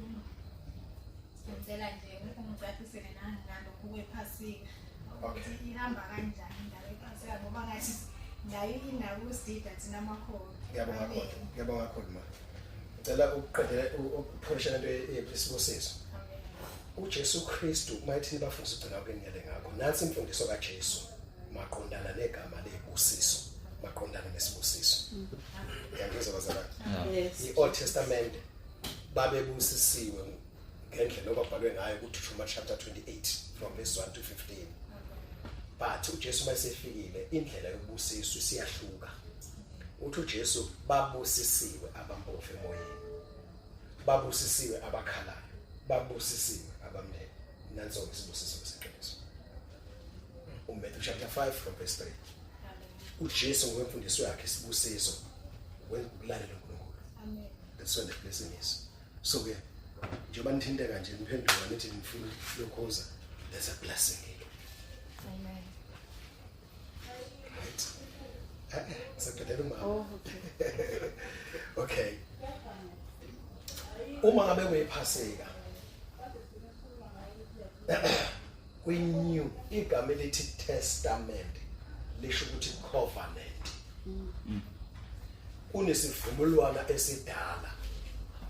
Speaker 5: ngicela nje ungicacisele nangalokhu kwephasika, ukuthi ihamba kanjani indaba yephasika, ngoba ngathi nayo inako ukusidida thina amakholwa.
Speaker 1: Ngiyabonga kakhulu, ngiyabonga kakhulu ma. Ngicela ukuqedela ukupholisha lento yesibusiso. UJesu Kristu uma ethi bafundisa ugcina kwenyele ngakho, nansi imfundiso kaJesu maqondana negama lebusiso, maqondana nesibusiso. Uyangizwa bazalwane?
Speaker 6: Yes.
Speaker 1: I-Old Testament babebusisiwe ngendlela okwabhalwe ngayo kuDeuteronomy chapter 28 from verse 1 to 15, but uJesu mayesefikile indlela yokubusiswa isiyahluka. Uthi uJesu, babusisiwe abampofu emoyeni, babusisiwe abakhalayo, babusisiwe abamnene. Nanso isibusiso seqiniso. uMatthew chapter 5 from verse 3. uJesu ngokwemfundiso yakhe, isibusiso wenza ukulalela uNkulunkulu.
Speaker 5: Amen.
Speaker 1: That's when the blessing is. So ke njengoba nithinteka nje, niphenduka, nithi nifuna lokhoza, there's a blessing here.
Speaker 5: Amen.
Speaker 1: Right, saqedela umama.
Speaker 3: Oh, okay.
Speaker 1: Okay, uma ngabe kuyiphasika kwi-New, igama elithi testament lisho ukuthi covenant. Kunesivumelwano esidala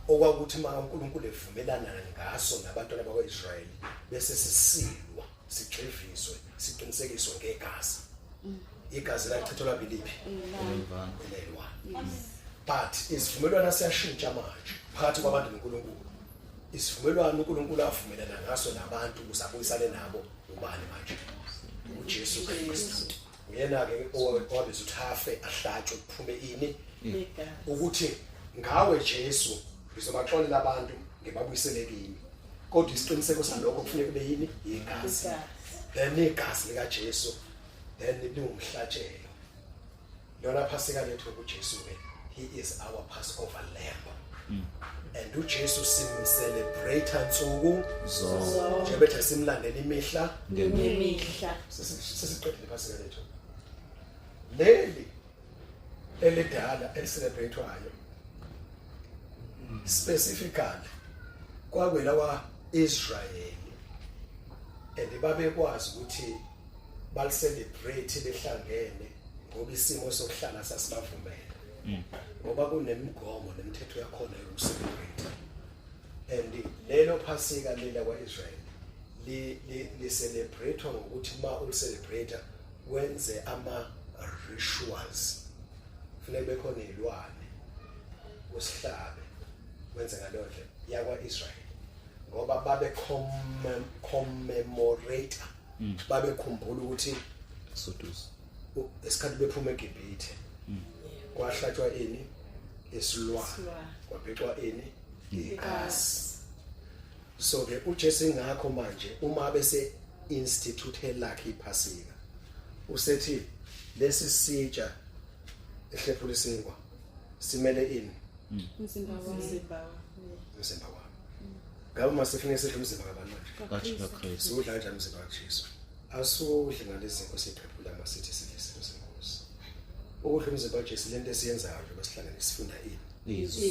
Speaker 1: okwakuthi uma uNkulunkulu evumelana ngaso nabantwana bakwaIsrayeli, bese sisilwa, sigxiviswe, siqinisekiswe ngegazi. Igazi lachithelwa biliphi?
Speaker 4: Elivana.
Speaker 1: Elelwane. But isivumelwano siyashintsha manje phakathi kwabantu noNkulunkulu. Isivumelwano uNkulunkulu avumelana ngaso nabantu ukuze abuyisane nabo ubani manje? UJesu Kristu. Uyena ke owabiza ukuthi afe, ahlatshwe, kuphume ini?
Speaker 6: Igazi.
Speaker 1: Ukuthi ngawe Jesu ngizobaxolela abantu, ngibabuyisele kimi, kodwa isiqiniseko salokho kufuneka kube yini? Igazi.
Speaker 6: Igazi.
Speaker 1: Then igazi lika Jesu then liwumhlatshelo lona phasika lethu kuJesu ke. He is our Passover lamb and uJesu simcelebrate nsuku
Speaker 4: Zonke.
Speaker 1: njengoba ethi simlandela imihla
Speaker 6: Ngemihla.
Speaker 1: Sesiqedile iphasika lethu leli elidala elicelebratewayo specifically kwakwela kwa-Israyeli, and babekwazi ukuthi balicelebrate behlangene ngoba isimo sokuhlala sasibavumela, ngoba kunemigomo nemithetho yakhona yokucelebrate. And lelo phasika lela kwa-Israyeli li celebrate ngokuthi ma ulicelebrate wenze ama rituals, kufuneka bekhona izilwane, usihlabe, wenze ngaleyo ndlela yakwa-Israyeli, ngoba babe commemorate, babekhumbula ukuthi
Speaker 4: Exodus.
Speaker 1: Esikhathi bephuma eGibhithe kwahlatshwa ini? Isilwane.
Speaker 6: Isilwane.
Speaker 1: Kwabhecwa ini? Igazi. So ke uJesu ingakho manje uma bese institute lakhe iphasika, usethi lesi sitsha ehlephula isinkwa simele ini?
Speaker 3: Umzimba wami.
Speaker 6: Umzimba wami.
Speaker 1: Umzimba wami. Ngabe masifune sidle umzimba kabani manje?
Speaker 4: KaKristu.
Speaker 1: Siwudla kanjani umzimba kaJesu? Asudli ngalezi zinto siqhephula masithi sidle isinto senkosi. Ukudla umzimba kaJesu, lento esiyenzayo nje besihlangene sifunda ini?
Speaker 4: Izwi.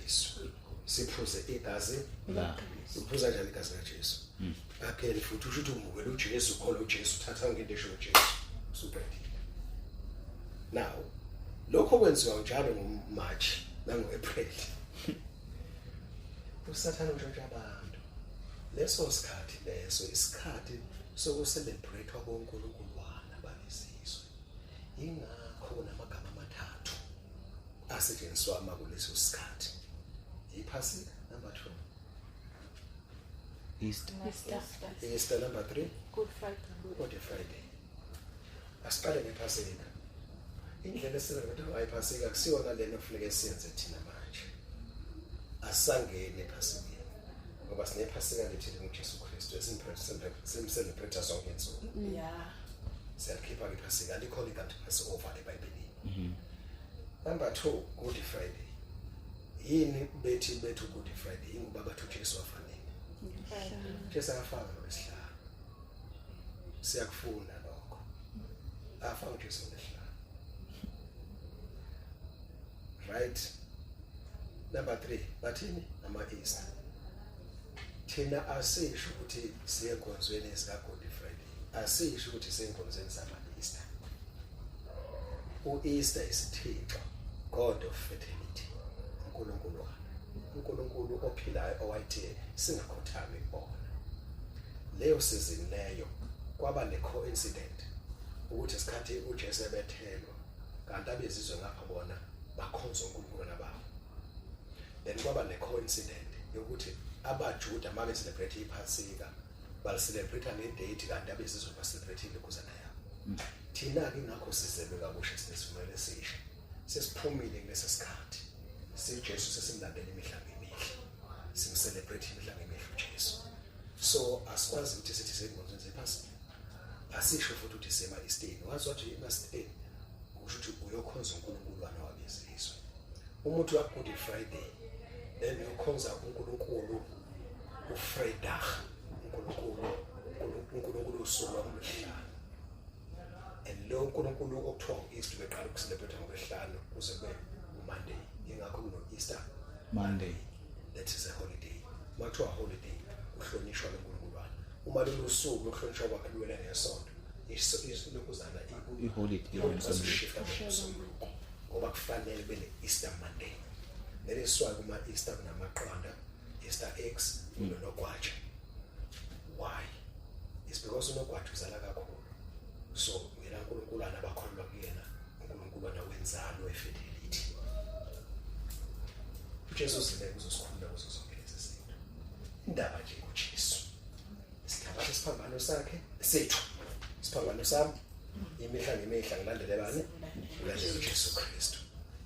Speaker 1: Izwi. Siphuze igazi.
Speaker 4: La.
Speaker 1: Uphuza kanjani igazi kaJesu? Again futhi usho ukuthi umukela uJesu, ukholwa uJesu, uthatha ngento esho uJesu, usuqedile. Now lokho kwenziwa njalo ngoMarch nangoApril. USathane untshontsha abantu. Leso sikhathi leso isikhathi sokucelebrate koNkulunkuluwana babizizwe. Ingakho kunamagama amathathu asetshenziswa makuleso sikhathi. Iphasika number 2.
Speaker 4: Easter.
Speaker 1: Easter number 3.
Speaker 2: Good Friday.
Speaker 1: Good Friday. Asiqale ngephasika. Indlela esicelebrate ngayo iphasika kusiyona lena okufuneka siyenze thina manje. Asangene ephasikeni. Ngoba sinephasika lethu linguJesu Kristu esimcelebrate zonke insuku.
Speaker 6: Yeah.
Speaker 1: Siyalikhipha ke iphasika alikhona igama Passover eBhayibhelini. Number 2 Good Friday. Yini bethi bethu Good Friday? Ingoba bathi uJesu wafa nini? Jesu akafanga ngolwesihlanu. Siyakufuna lokho. Afa uJesu ngolwesihlanu. Right. Number 3 bathini ama Easter. Thina asisho ukuthi siye enkonzweni zika Good Friday. Asisho ukuthi siye enkonzweni zama Easter. uEaster isithixo, God of fertility. uNkulunkulu wami. uNkulunkulu ophilayo owayethe singakhothami kubona. Leyo season leyo kwaba ne coincident ukuthi isikhathi uJesu ebethelwa kanti abezizwe ngapha bona bakhonza uNkulunkulu nababo. Then kwaba ne coincident yokuthi abaJuda mabe celebrate iPhasika bali celebrate ngedate kanti abezizwe ba celebrate ilokuzana yabo. Thina ke ngakho sizelwe kabusha sinesivumelwano esisha. Sesiphumile kulesi sikhathi. SiJesu sesimlandela imihla ngemihla. Simcelebrate imihla ngemihla uJesu. So asikwazi ukuthi sithi senkonzweni zephasika. Asisho futhi ukuthi sema Eastern. Wazi wathi ema-Eastern kusho ukuthi uyokhonza uNkulunkulu wana wabezizwe. Umuntu wa Good Friday then uyokhonza uNkulunkulu uFredag, uNkulunkulu uNkulunkulu usuku lwesihlanu. And lo uNkulunkulu okuthiwa u-Easter beqala ukucelebrate ngolwesihlanu kuze kube uMonday. Ingakho kuno Easter
Speaker 4: Monday.
Speaker 1: That is a holiday. Makuthiwa holiday kuhlonishwa lo nkulunkulu. Uma lolu suku lokuhlonishwa kwakhe luwela ngesonto, lokuzana
Speaker 4: I-holiday
Speaker 1: shift ngomsombuluko ngoba kufanele kube ne-Easter Monday. That is why kuma Easter kunamaqanda, Easter eggs, kunonogwaja. Why? It's because unogwaja uzala kakhulu. So ngela uNkulunkulu abakholwa kuyena, uNkulunkulu wenzalo efertility. uJesu uzile uzosikhulula kuzo zonke lezi zinto. Indaba nje kuJesu. Sithabatha isiphambano sakhe sethu. Isiphambano sami imihla ngemihla ngilandele bani? Ngilandele uJesu Kristu.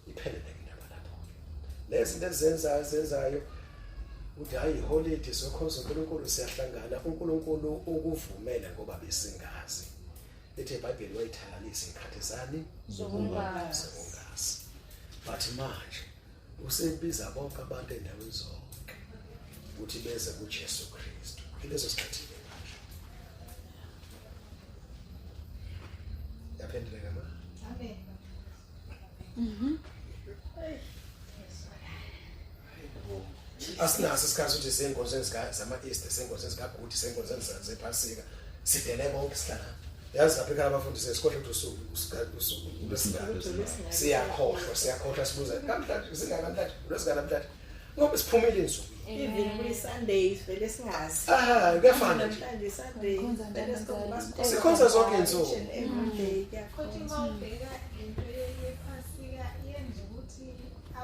Speaker 1: Iphelele indaba lapho. Lezi zinto ezenzayo zenzayo uthi hayi holiday sokhonza uNkulunkulu siyahlangana uNkulunkulu ukuvumela ngoba besingazi. Lithi iBhayibheli wayithalalisa ikhathi zani
Speaker 2: Zokungazi.
Speaker 1: zokungazi. But manje usebiza bonke abantu endaweni zonke ukuthi beze kuJesu Kristu. Ileso sikhathi ke manje. Yaphenduleka ma?
Speaker 5: Amen.
Speaker 1: Asinaso isikhathi ukuthi senkonzweni zika zama-Easter, senkonzweni zikaGood, senkonzweni zePhasika. Sidele bonke sihlala. Yazi lapha ekhaya abafundisi esikhohlwa ukuthi usuku usuku lwesingaka. Siyakhohlwa, siyakhohlwa sibuza namhlanje singaka namhlanje, lwesingaka namhlanje. Ngoba siphumile insuku.
Speaker 6: Even kwi-Sundays vele singazi.
Speaker 1: Ah, kuyafana nje.
Speaker 6: Namhlanje Sunday.
Speaker 3: Sikhonza
Speaker 6: Vele
Speaker 3: njalo
Speaker 6: sikhonza
Speaker 3: njalo.
Speaker 1: Sikhonza zonke insuku.
Speaker 6: Each and every day. Kuyakhonzwa.
Speaker 5: Futhi uma ubheka lento yephasika yenza ukuthi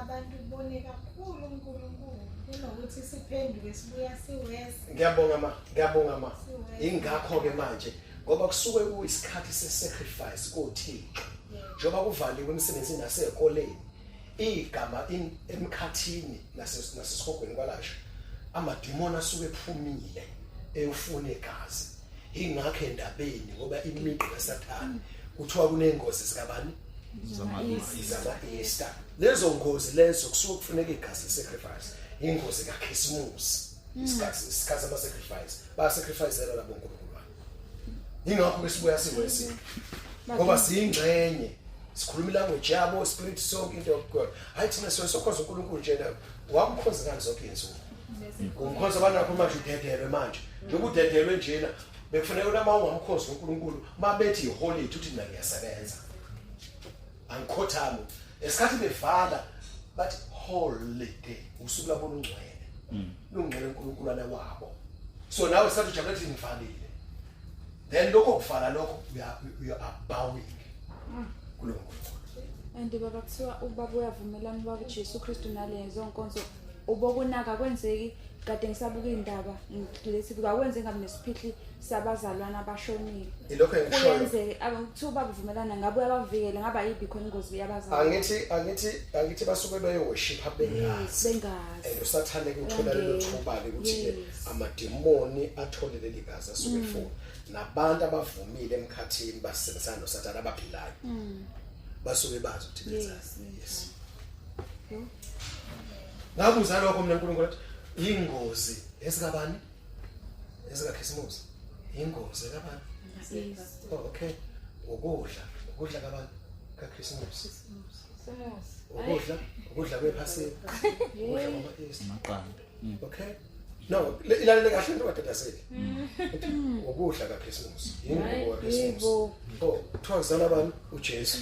Speaker 5: abantu bone kakhulu uNkulunkulu kunokuthi siphenduke sibuya siwese.
Speaker 1: Ngiyabonga ma, ngiyabonga ma. Ingakho ke manje ngoba kusuke kuyisikhathi se-sacrifice kuThixo. Njengoba kuvaliwe emsebenzini nasezikoleni, igama emkhathini nasesihogweni kwalasha amadimoni asuke ephumile eyofuna igazi. Ingakho endabeni ngoba imiqo kaSathane kuthiwa kunengozi zikabani zama-Easter. Lezo ngozi lezo kusuke kufuneka igazi sacrifice, ingozi kaKhisimusi, isikhathi sama-sacrifice, bayasacrificela labo nkulunkulu. Ingakho ke sibuya siwesi ngoba siyingxenye, sikhuluma ilanguage yabo, spirit sonke into yokukhona. Hayi thina siyokhonza uNkulunkulu nje na wamkhonza ngani zonke izinsuku. Umkhonza banakho manje udedelwe manje. Njengoba udedelwe njena bekufanele uma ungamkhonza uNkulunkulu mabethi iholiday uthi mina ngiyasebenza. Angikhothami. Esikhathi bevala bathi holiday, usuku labo lungcwele. Lungcwele uNkulunkulu wabo. So nawe sathi ujabule ukuthi ngivalile. Then lokho kuvala lokho you are bowing kulo nkulunkulu.
Speaker 3: And baba, kuthiwa ubaba uyavumelana, ubaba Jesu Kristu, nalezo nkonzo ubokunaka kwenzeki. Kade ngisabuka indaba lethi kwakwenze ngabe nesiphihli sabazalwana abashonile.
Speaker 1: Ilokho engishoyo.
Speaker 3: Kuyenzeke kuthiwa ubaba uvumelana, ngabe uyabavikela, ngabe ayibhi khona ingozi yabazalwane?
Speaker 1: Angithi basuke beyoworship bengazi.
Speaker 3: Bengazi.
Speaker 1: And usathane kuthola lelo
Speaker 3: Uyangena.
Speaker 1: thuba ke ukuthi ke amadimoni athole leli gazi asuke efuna, nabantu abavumile emkhathini basebenzisana nosathane abaphilayo basuke bazi ukuthi benzani. Yes.
Speaker 3: Yo.
Speaker 1: Ngabuza lokho mina uNkulunkulu athi ingozi esikabani, ezikaKhisimusi, ingozi ekabani? Oh, okay, ukudla kabani kaKhisimusi? Ukudla kwephasika, ukudla kwama-Easter.
Speaker 4: Amaqanda.
Speaker 1: Okay, no, ilalele kahle into kaDadazeli. Ukudla kaKhisimusi, ingubo kaKhisimusi.
Speaker 3: Yebo.
Speaker 1: Oh, kuthiwa kuzala bani? UJesu.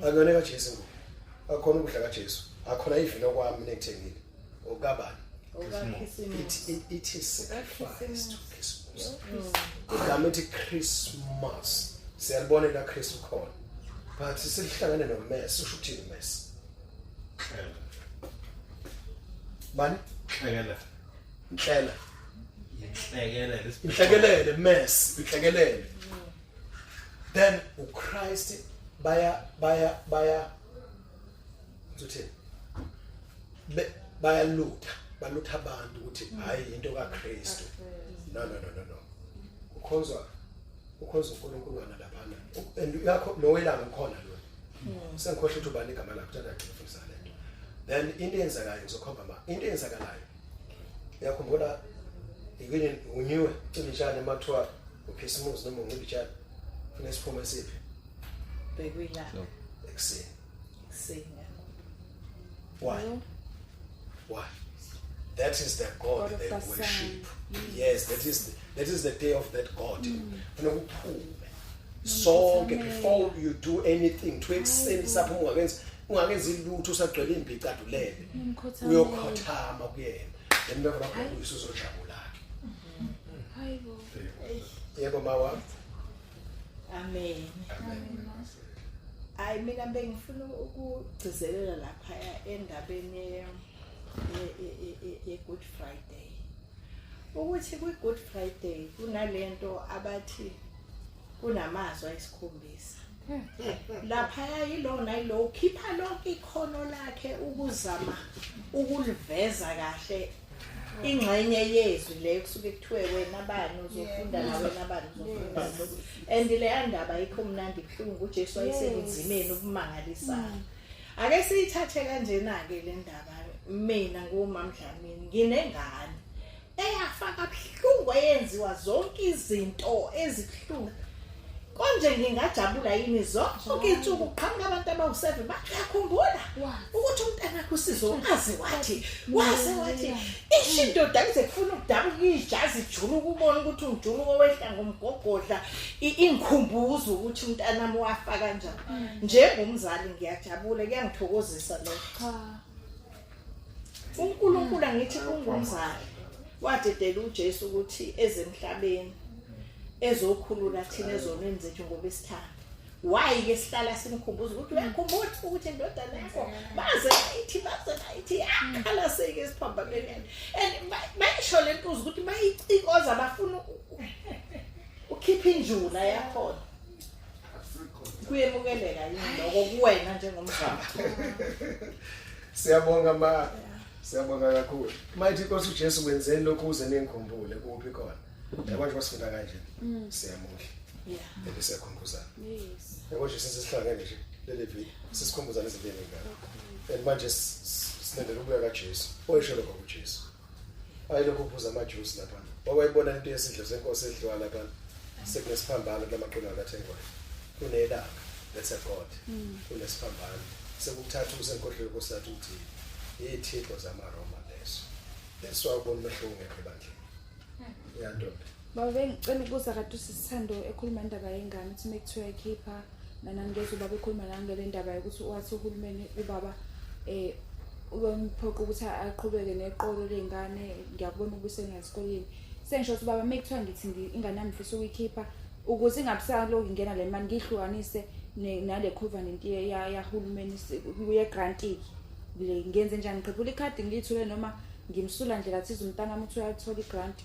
Speaker 1: Akuyona kaJesu ingubo, akhona ukudla kaJesu, akhona ivino kwami mina engithengile okabani? It is sacrifice to Christmas. Igama ethi Christmas siyalibona la Kristu khona, but selihlangane no-mess. Usho ukuthini mess? Bani?
Speaker 7: Inhlekelele.
Speaker 1: Nhlela.
Speaker 7: Inhlekelele.
Speaker 1: Inhlekelele, mess, inhlekelele. Then uChrist baya ngizothini, bayalutha, balutha abantu ukuthi hayi, into kaKristu. No, no, no, no, no, ukhonzwa uNkulunkulu wana laphana and yakho nowelanga ukhona lo. Sengikhohle ukuthi ubani igama lakho, tata ngifundisa lento. Then into eyenzekayo, ngizokhomba ma into eyenzakalayo, uyakhumbula ikini unyiwe cibitshane makuthiwa ukhisimusi noma ungibitshane, funa isiphumo esiphi?
Speaker 6: Bekuyilanga.
Speaker 1: Ekuseni.
Speaker 6: Ekuseni.
Speaker 1: Why? That is the God,
Speaker 3: God of
Speaker 1: they
Speaker 3: the
Speaker 1: worship.
Speaker 3: sun.
Speaker 1: Yes, that is the day of that God. Funa kuphume sonke before you do anything to ekuseni saphuma, ungakenzi lutho, usagcwele imbicadulele, uyokhothama kuyena, then bese lapho uyisuzojabula ke.
Speaker 3: Hayibo.
Speaker 1: Yebo, mawa.
Speaker 6: Amen.
Speaker 1: Amen.
Speaker 6: Hayi, mina bengifuna ukugcizelela lapha endabeni ye Good Friday. Ukuthi kwi Good Friday kunalento abathi kunamazwi ayisikhombisa. Lapha yilona yilo ukhipha lonke ikhono lakhe ukuzama ukuliveza kahle ingxenye yezwi le kusuke kuthiwe wena bani uzofunda na wena bani uzofunda lokhu, and leya ndaba ayikho mnandi, ibuhlungu. uJesu wayesebunzimeni obumangalisayo. Ake siyithathe kanjena-ke le ndaba. Mina nguMamDlamini, nginengane eyafaka buhlungu, eyenziwa zonke izinto ezibuhlungu. Konje ngingajabula yini zonke insuku kuqhamuka abantu abawu-7 bathi, "Uyakhumbula ukuthi umntanakho usizo waze wathi, waze wathi isho indoda ize kufuna ukudabuka ijazi ijuluka, ubone ukuthi umjuluko wehla ngomgogodla, ingikhumbuza ukuthi umntanami wafa kanjani?" Njengomzali ngiyajabula, kuyangithokozisa lokho?
Speaker 3: Cha.
Speaker 6: uNkulunkulu, angithi ungumzali, wadedela uJesu ukuthi ezemhlabeni ezokhulula thina ezonweni zethu ngoba isithanda. Why ke sihlala simkhumbuza ukuthi, "Uyakhumbula ukuthi indodana yakho baze bayithi yakhala seke esiphambanweni?" And bayisho le ntuzo ukuthi bayicikoza, bafuna ukhipha injula yakhona. Kuyemukeleka yini lokho kuwena njengomzali?
Speaker 1: Siyabonga ma, siyabonga kakhulu. Mayithi inkosi uJesu, "Kwenzeni lokhu uze ningikhumbule." Kuphi khona? Yabo nje basifunda kanje, siyamuhle and siyakhumbuzana. Yabo nje sesihlangene nje leli viki, sisikhumbuzana izinto ey'ningana, and manje silindele ukubuya kaJesu. Oyisho lokho kuJesu, ayilokhu uphuza amajusi laphana, wakwayibona into yesidlo senkosi edliwa laphana, sekunesiphambano kulamaqiniso akathengwayo, kunelanga, that's a god, kunesiphambano, sekukuthatha usenkohlelo kosathi uthi iy'thixo zamaRoma lezo. That's why ubona umehluko ungekho ebandleni, yantombi.
Speaker 3: Baba, bengicela ukubuza, kade usisithando ekhuluma indaba yengane, ukuthi uma kuthiwa ikhipha Nana ngezwe ubaba ekhuluma nangale ndaba yokuthi wathi uhulumeni ubaba uyomphoqa ukuthi aqhubeke neqolo ley'ngane. Ngiyakubona ukubuyisela esikoleni. Sengisho ukuthi baba, uma kuthiwa ngithi ingane yami ngifisa ukuyikhipha ukuze ingabi salokhu ingena le mali, ngiyihlukanise nale covenant yahulumeni ye-grant-ke le, ngenze njani? Ngiqhiphula ikhadi ngiyithule noma ngimsula ndlela thize umntanami ukuthi uyalithola i-grant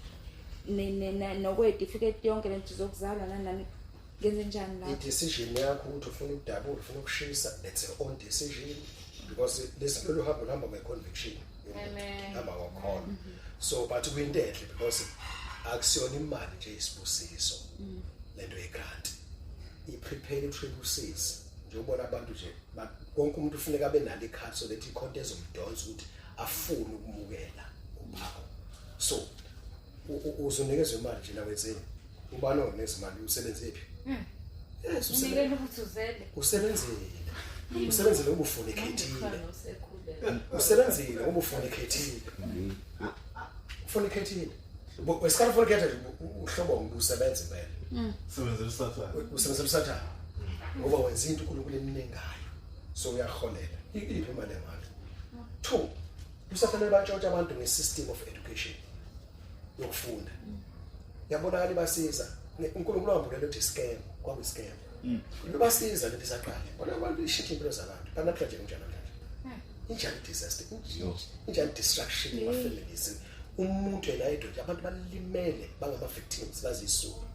Speaker 3: nokwey'tifiketi yonke lento zokuzalwa nani nani, ngenze njani lapho?
Speaker 1: I-decision yakho ukuthi ufuna ukudabula, ufuna ukushisa, that's your own decision, because lesi lolu hambo luhamba nge-conviction yomuntu.
Speaker 2: Amen.
Speaker 1: Hamba ngokholo. So but kuyinto enhle because akusiyona imali nje, isibusiso lento ye-grant. I-prepare ukuthi ibusise nje, ubona abantu nje wonke umuntu ufuneka abe nalo ikhadi so that ikhonto ezomdonsa ukuthi afune ukumukela uphawu. So uzonikezwa imali nje nawenzeni? Ubani ongeneza imali? Usebenze phi? Yes, usebenze.
Speaker 2: Unikele ukuthi uzele.
Speaker 1: Usebenzile, usebenzile ngoba ufornicateile.
Speaker 2: Khona usekhulele.
Speaker 1: Usebenzile ngoba ufornicateile, ufornicateile. Wesikhathi ufornicate nje, uhlobo usebenza impela.
Speaker 7: Sebenzela usathane.
Speaker 1: Usebenzela usathane ngoba wenza into uNkulunkulu emningayo, so uyaholela. Iphi imali yamali? Two, usathane bantshontsha abantu nge-system of education yokufunda. Yabonakala ibasiza. uNkulunkulu wambulela ukuthi scam, kwakuyi-scam. Ibasiza lento isaqala, bona abantu ishintsha impilo zabantu banamhlanje. Kunjani namhlanje? Injani disaster, injani destruction ema-families? Umuntu yena yedwa nje, abantu balimele, bangama-victims, bazisuka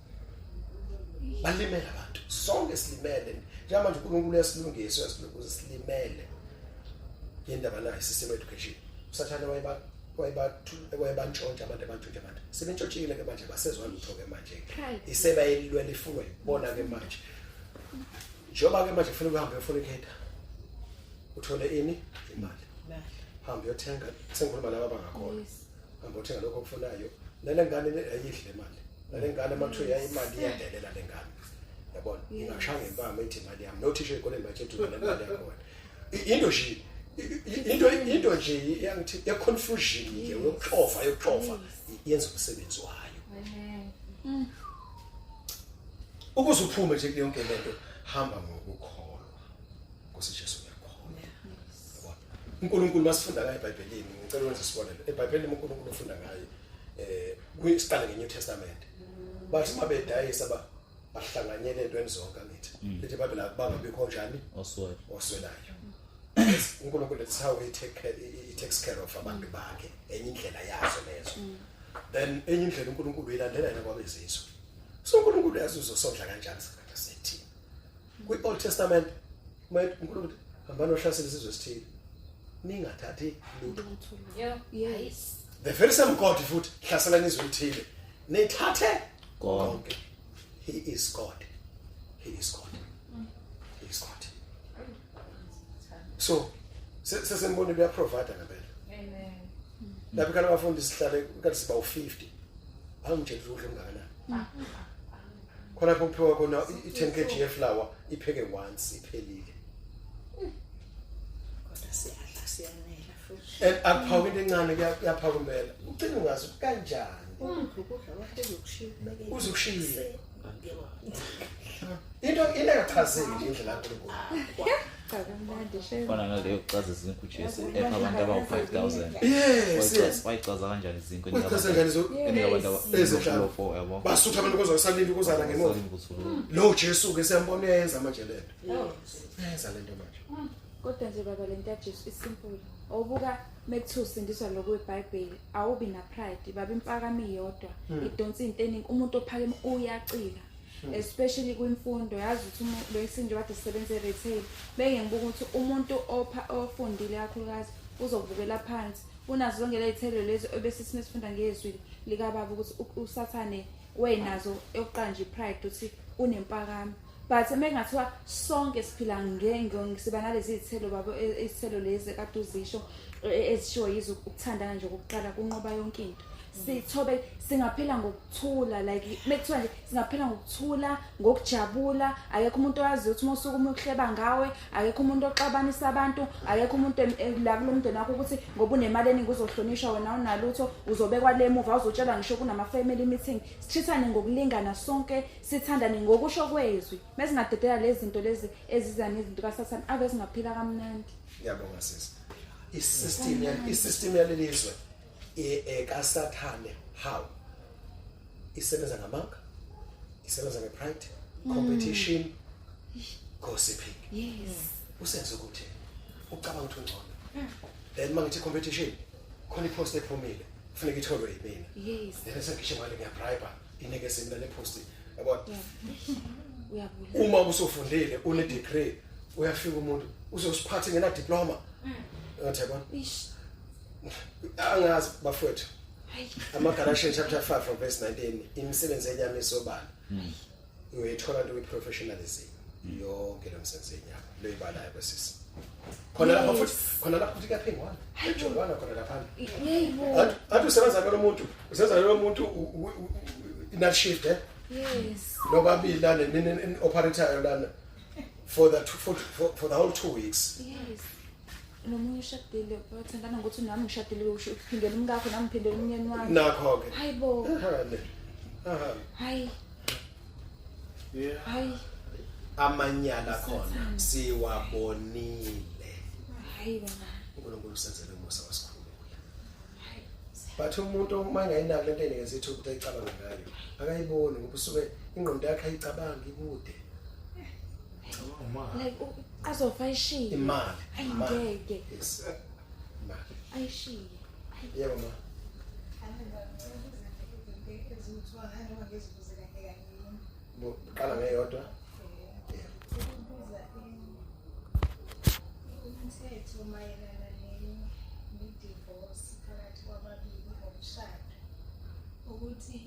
Speaker 1: balimele abantu. Sonke silimele njengamanje. uNkulunkulu uyasilungisa, uyasilungisa, silimele. Yindaba nayo system education, usathane wayebantshontsha abantu, abantshontsha abantu. Sebentshontshile ke manje, basezwa lutho ke manje.
Speaker 3: Pride.
Speaker 1: Isebayilwela, ifunwa ibona ke manje, njengoba ke manje kufanele uhambe uyofornicate uthole ini? Imali. Hamba uyothenga, sengikhuluma laba abangakhona. Hamba uthenga lokho okufunayo. Nale ngane le ayidli le mali, nale ngane uma kuthiwa yayi imali iyadelela le ngane, yabona? Ingashaya ngempama ithi imali yami. Nothisha ey'koleni batshela le mali yakhona. Into nje into nje yangithi ye-confusion nje, yokuxova, yokuxova, yenza umsebenzi wayo.
Speaker 2: Amen.
Speaker 1: Ukuze uphume nje kuyo yonke lento, hamba ngokukholwa. Nkosi Jesu, uyakholwa, yabona? uNkulunkulu masifunda ngaye eBhayibhelini, ngicela ukwenza isibonelo. eBhayibhelini uNkulunkulu ufunda ngaye kuyisiqala ngeNew Testament. Bathi mabedayisa ba bahlanganyele entweni zonke, angithi? Lithi iBhayibheli akubangabikho njani?
Speaker 4: Oswele.
Speaker 1: Oswelayo. uNkulunkulu, that's how he takes care of abantu bakhe. Enye indlela yazo lezo. Then enye indlela uNkulunkulu uyilandela yena kwabezizwe. So uNkulunkulu uyazi uzosondla kanjani sikhathi sethini. Kwi-Old Testament, uma uNkulunkulu hambani ohlasela isizwe esithile, ningathathi lutho.
Speaker 2: Yo.
Speaker 1: The very same God futhi, hlaselani izwe elithile, nithathe
Speaker 4: Konke.
Speaker 1: konke. He is God, he is God, he is God. So sesembonile uyaprovide ngempela.
Speaker 5: Amen.
Speaker 1: Lapho ikhala abafundi sihlale kanti siba u50, angitshela ukuthi udle ungakanani khona lapho kuphiwa khona i-10 kg yeflour, ipheke once, iphelile.
Speaker 6: Kodwa siyadla, siyanela futhi.
Speaker 1: And akuphawuka into encane, kuyaphaka impela, ugcine ungazi ukuthi kanjani.
Speaker 6: Ukudla ukudla kwakho uzokushiya ukubeke.
Speaker 1: Uzokushiya. Into engachazeki nje indlela kaNkulunkulu.
Speaker 3: Cha, kumnandi shame.
Speaker 4: Fana naleyo kucaza izinkwa uJesu epha abantu abawu-5000.
Speaker 1: Yes.
Speaker 4: Wayicaza kanjani izinkwa enika
Speaker 1: Wayichaza kanjani
Speaker 4: enika abantu
Speaker 1: Ezinhlanu.
Speaker 4: aba-4, yabo?
Speaker 1: Basutha abantu kuze kusalinda ukuzala ngemuva.
Speaker 4: Salinda ukuthi
Speaker 1: Lo Jesu ke siyambona uyayenza manje lento, uyayenza lento manje.
Speaker 3: Kodwa nje baba, lento yaJesu isimple. Awubuka mekuthiwa usindiswa lokhu eBhayibheli, awubi na pride baba, impakamo iyodwa idonsa into eningi. Umuntu ophakeme uyacika, especially kwimfundo. Yazi ukuthi lo isinje kade sisebenza e-retail, beke ngibuka ukuthi umuntu opha ofundile kakhulukazi uzokubukela phansi, unazo zonke ley'thelo lezi ebese sifunda ngezwi likababa ukuthi usathane wenazo. Eyokuqala nje i-pride, ukuthi unempakamo. But uma kungathiwa sonke siphila siba nalezi iy'thelo babo, izithelo lezi kade uzisho, ezishiwo yizo, ukuthandana nje kokuqala kunqoba yonke into. Sithobe, singaphila ngokuthula, like mekuthiwa nje singaphila ngokuthula, ngokujabula. Akekho umuntu owaziyo ukuthi uma usuke uma ukuhleba ngawe, akekho umuntu oxabanisa abantu, akekho umuntu la kulo mndeni wakho ukuthi ngoba unemali eningi uzohlonishwa, wena awunalutho, uzobekwa le emuva, uzotshelwa ngisho kunama-family meeting. Sithithane ngokulingana sonke, sithandane ngokusho kwezwi. Mesingadedela lezi zinto lezi eziza nezinto kaSathane, ave singaphila kamnandi.
Speaker 1: Ngiyabonga sisi. I-system yalelizwe ekaSathane how isebenza ngamanga, isebenza ngepride, competition, gossiping. Usenze ukuthi ucabanga ukuthi ungcono, then mangithi competition khona ipost ephumile kufuneka itholwe yimina. Then sengisho ngale ngiyabribe inikeze mina le post, yabona.
Speaker 3: Uyabula.
Speaker 1: Uma usufundile une degree, uyafika umuntu uzosiphatha ngena diploma, ngathi yabona.
Speaker 3: Ish.
Speaker 1: Angazi bafowethu.
Speaker 3: Hayi.
Speaker 1: Ama-Galatians chapter 5 from verse 19, imisebenzi yenyama isobala, uyayithola nto kwi-professionalism, yonke lo msebenzi yenyama loyibalayo kwesisi khona lapha. Futhi khona lapho futhi kuyaphingwana, kujolwana khona laphana.
Speaker 3: Yebo.
Speaker 1: Athi usebenza nalo muntu, usebenza nalo muntu night shift, nobabili lana nini operator lana for the two, for the whole 2 weeks.
Speaker 3: Yes. Nomunye ushadile, bathandana ngokuthi nami ngishadile, usho uphindela umkakho, nami ngiphindela umyeni wami.
Speaker 1: Nakho-ke.
Speaker 3: Hayibo.
Speaker 1: Ahane. Ahane.
Speaker 3: Hayi. Hayi.
Speaker 1: Amanyala khona siwabonile.
Speaker 3: Hayi baba.
Speaker 1: uNkulunkulu usenzele umusa wasikhulula, but umuntu uma engayinaki lento enikeza ithuba ukuthi ayicabange ngayo, akayiboni ngoba usuke ingqondo yakhe ayicabangi ikude.
Speaker 3: Like azofa ayishiye.
Speaker 1: Imali.
Speaker 3: Hayi.
Speaker 1: Imali.
Speaker 3: Ngeke.
Speaker 1: Yes, imali.
Speaker 3: Ayishiye.
Speaker 1: Yebo ma.
Speaker 5: Izinto eziwu-two noma ngizibuze kanye kanye.
Speaker 1: Qala ngeyodwa, yebo.
Speaker 5: Ukubuza umthetho mayelana ne-divorce phakathi kwababili ngomshado, ukuthi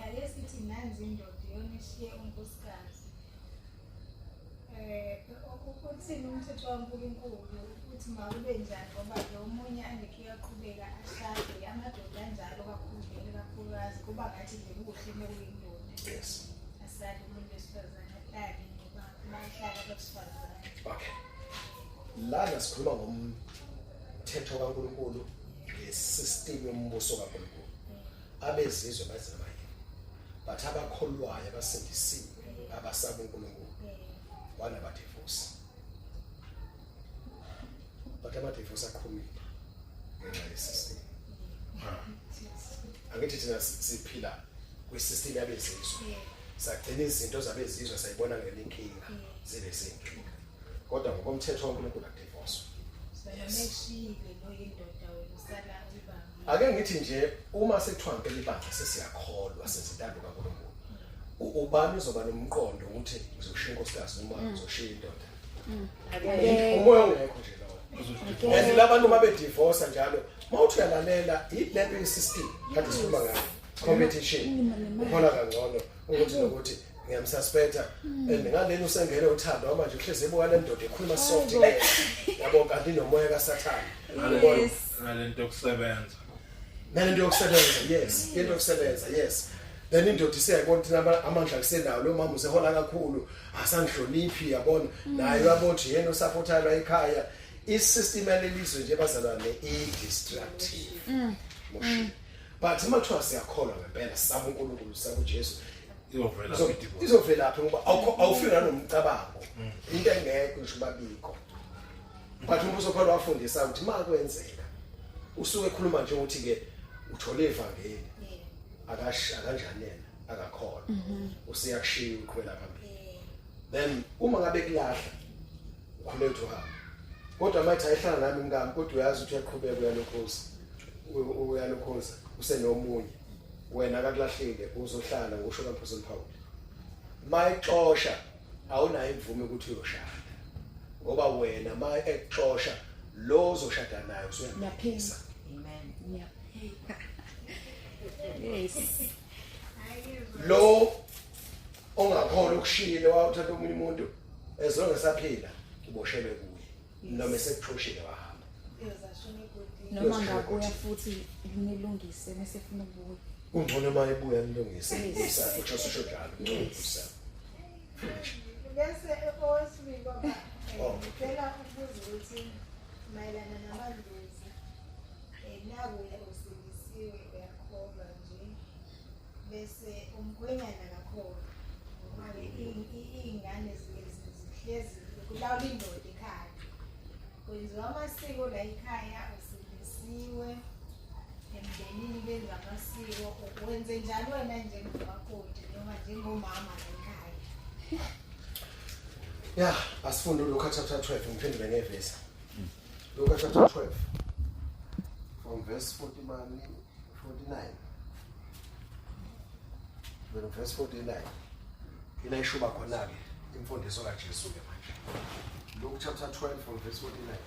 Speaker 5: ake sithi nanzi indoda iyona eshiye unkosikazi, ukuthini umthetho kaNkulunkulu ukuthi mawube njani, ngoba lo omunye angekhe uyaqhubeka ashade? Amadoda anjalo kakhulu vele, kakhulukazi kuba ngathi nje kuhle mekuyindoda. Asale umuntu wesifazane ahlale ngoba bahlala abesifazane.
Speaker 1: Okay, lana sikhuluma ngomthetho kaNkulunkulu, ngesystem yombuso kaNkulunkulu. Abezizwe bathi noma yini, but abakholwayo, abasindisiwe, abasaba uNkulunkulu, wanabadivorce, but ama-divorce aqhumile ngenxa yesystem. Angithi thina siphila kwisystem yabezizwe, sagcina izinto zabezizwe sayibona ngelinkinga, zibe zinkinga, kodwa ngokomthetho kaNkulunkulu akudivorce.
Speaker 5: So noma eshiyile lo yindoda, wena usala uyibambile?
Speaker 1: Ake ngithi nje uma sekuthiwa ngempela ibandla sesiyakholwa, sezintando kaNkulunkulu, ubani uzoba nomqondo ukuthi ngizoshiya inkosikazi noma ngizoshiya indoda? Umoya ongekho nje lowo. And labantu uma bedivorce njalo, mawuthi uyalalela ilento ye-system kade sikhuluma ngayo, competition, uhola kangcono, ukuthi nokuthi ngiyamsuspecta, and ngaleni usengene uthando manje, uhlezi ebuka le ndoda ekhuluma soft ke, yabo, kanti nomoya kaSathane. Ubona?
Speaker 7: Nalento yokusebenza.
Speaker 1: Nalento yokusebenza, yes, into yokusebenza, yes. Then indoda isiyayibona ukuthi amandla kusenawo lo mama, usehola kakhulu, asangihloniphi, yabona, naye uyabona ukuthi yena osupportayo la ekhaya. I-system yalelizwe nje bazalwane i-destructive moshini, but uma kuthiwa siyakholwa ngempela, sisaba uNkulunkulu, sisaba uJesu,
Speaker 7: Iyovela kwi-divorce.
Speaker 1: Izovelaphi? Ngoba awufiki nanomcabango, into engekho ngisho babikho. But umbuso khona wafundisa ukuthi uma kwenzeka, usuke ekhuluma nje ukuthi ke uthole ivangeli, akash akanjani yena akakholwa, usiyakushiya, uqhubela phambili. Then uma ngabe kulahla, ukhuleka ukuthi uhambe, kodwa mathi ayihlala nami mkami, kodwa uyazi ukuthi uyaqhubeka, uyalokhoza, uyalokhoza, usenomunye, wena akakulahlile, uzohlala ngosho kaMphostoli Paul. Mayixosha, awunayo imvume ukuthi uyoshada, ngoba wena ma ekuxosha lo ozoshada naye usuyamphikisa.
Speaker 3: Amen. Yes.
Speaker 1: Lo ongakholwa ukushiyile wawuthatha omunye umuntu, as long esaphila uboshelwe kuye noma esekuxoshile wahamba.
Speaker 3: Noma ngabuya futhi nilungise mase funa ukubuya.
Speaker 1: Kungcono uma ebuya nilungise. Usho usho njalo.
Speaker 5: Bese owesibili baba ngicela ukubuza ukuthi mayelana namadlozi nakuya usindisiwe uyakholwa nje bese umkhwenyana akakholwa ngoba iy'ngane zihlezi kulawula indoda ekhaya kwenziwa amasiko la ekhaya usindisiwe emndenini benza amasiko wenze njani wena njengomakoti noma njengomama la ekhaya?
Speaker 1: Ya, asifunde uLuka chapter 12 ngiphendule ngevesi. Luka chapter 12 from verse 49. Verse 49. Ila ishuba khona ke imfundiso kaJesu ke manje. Luke chapter 12 from verse 49.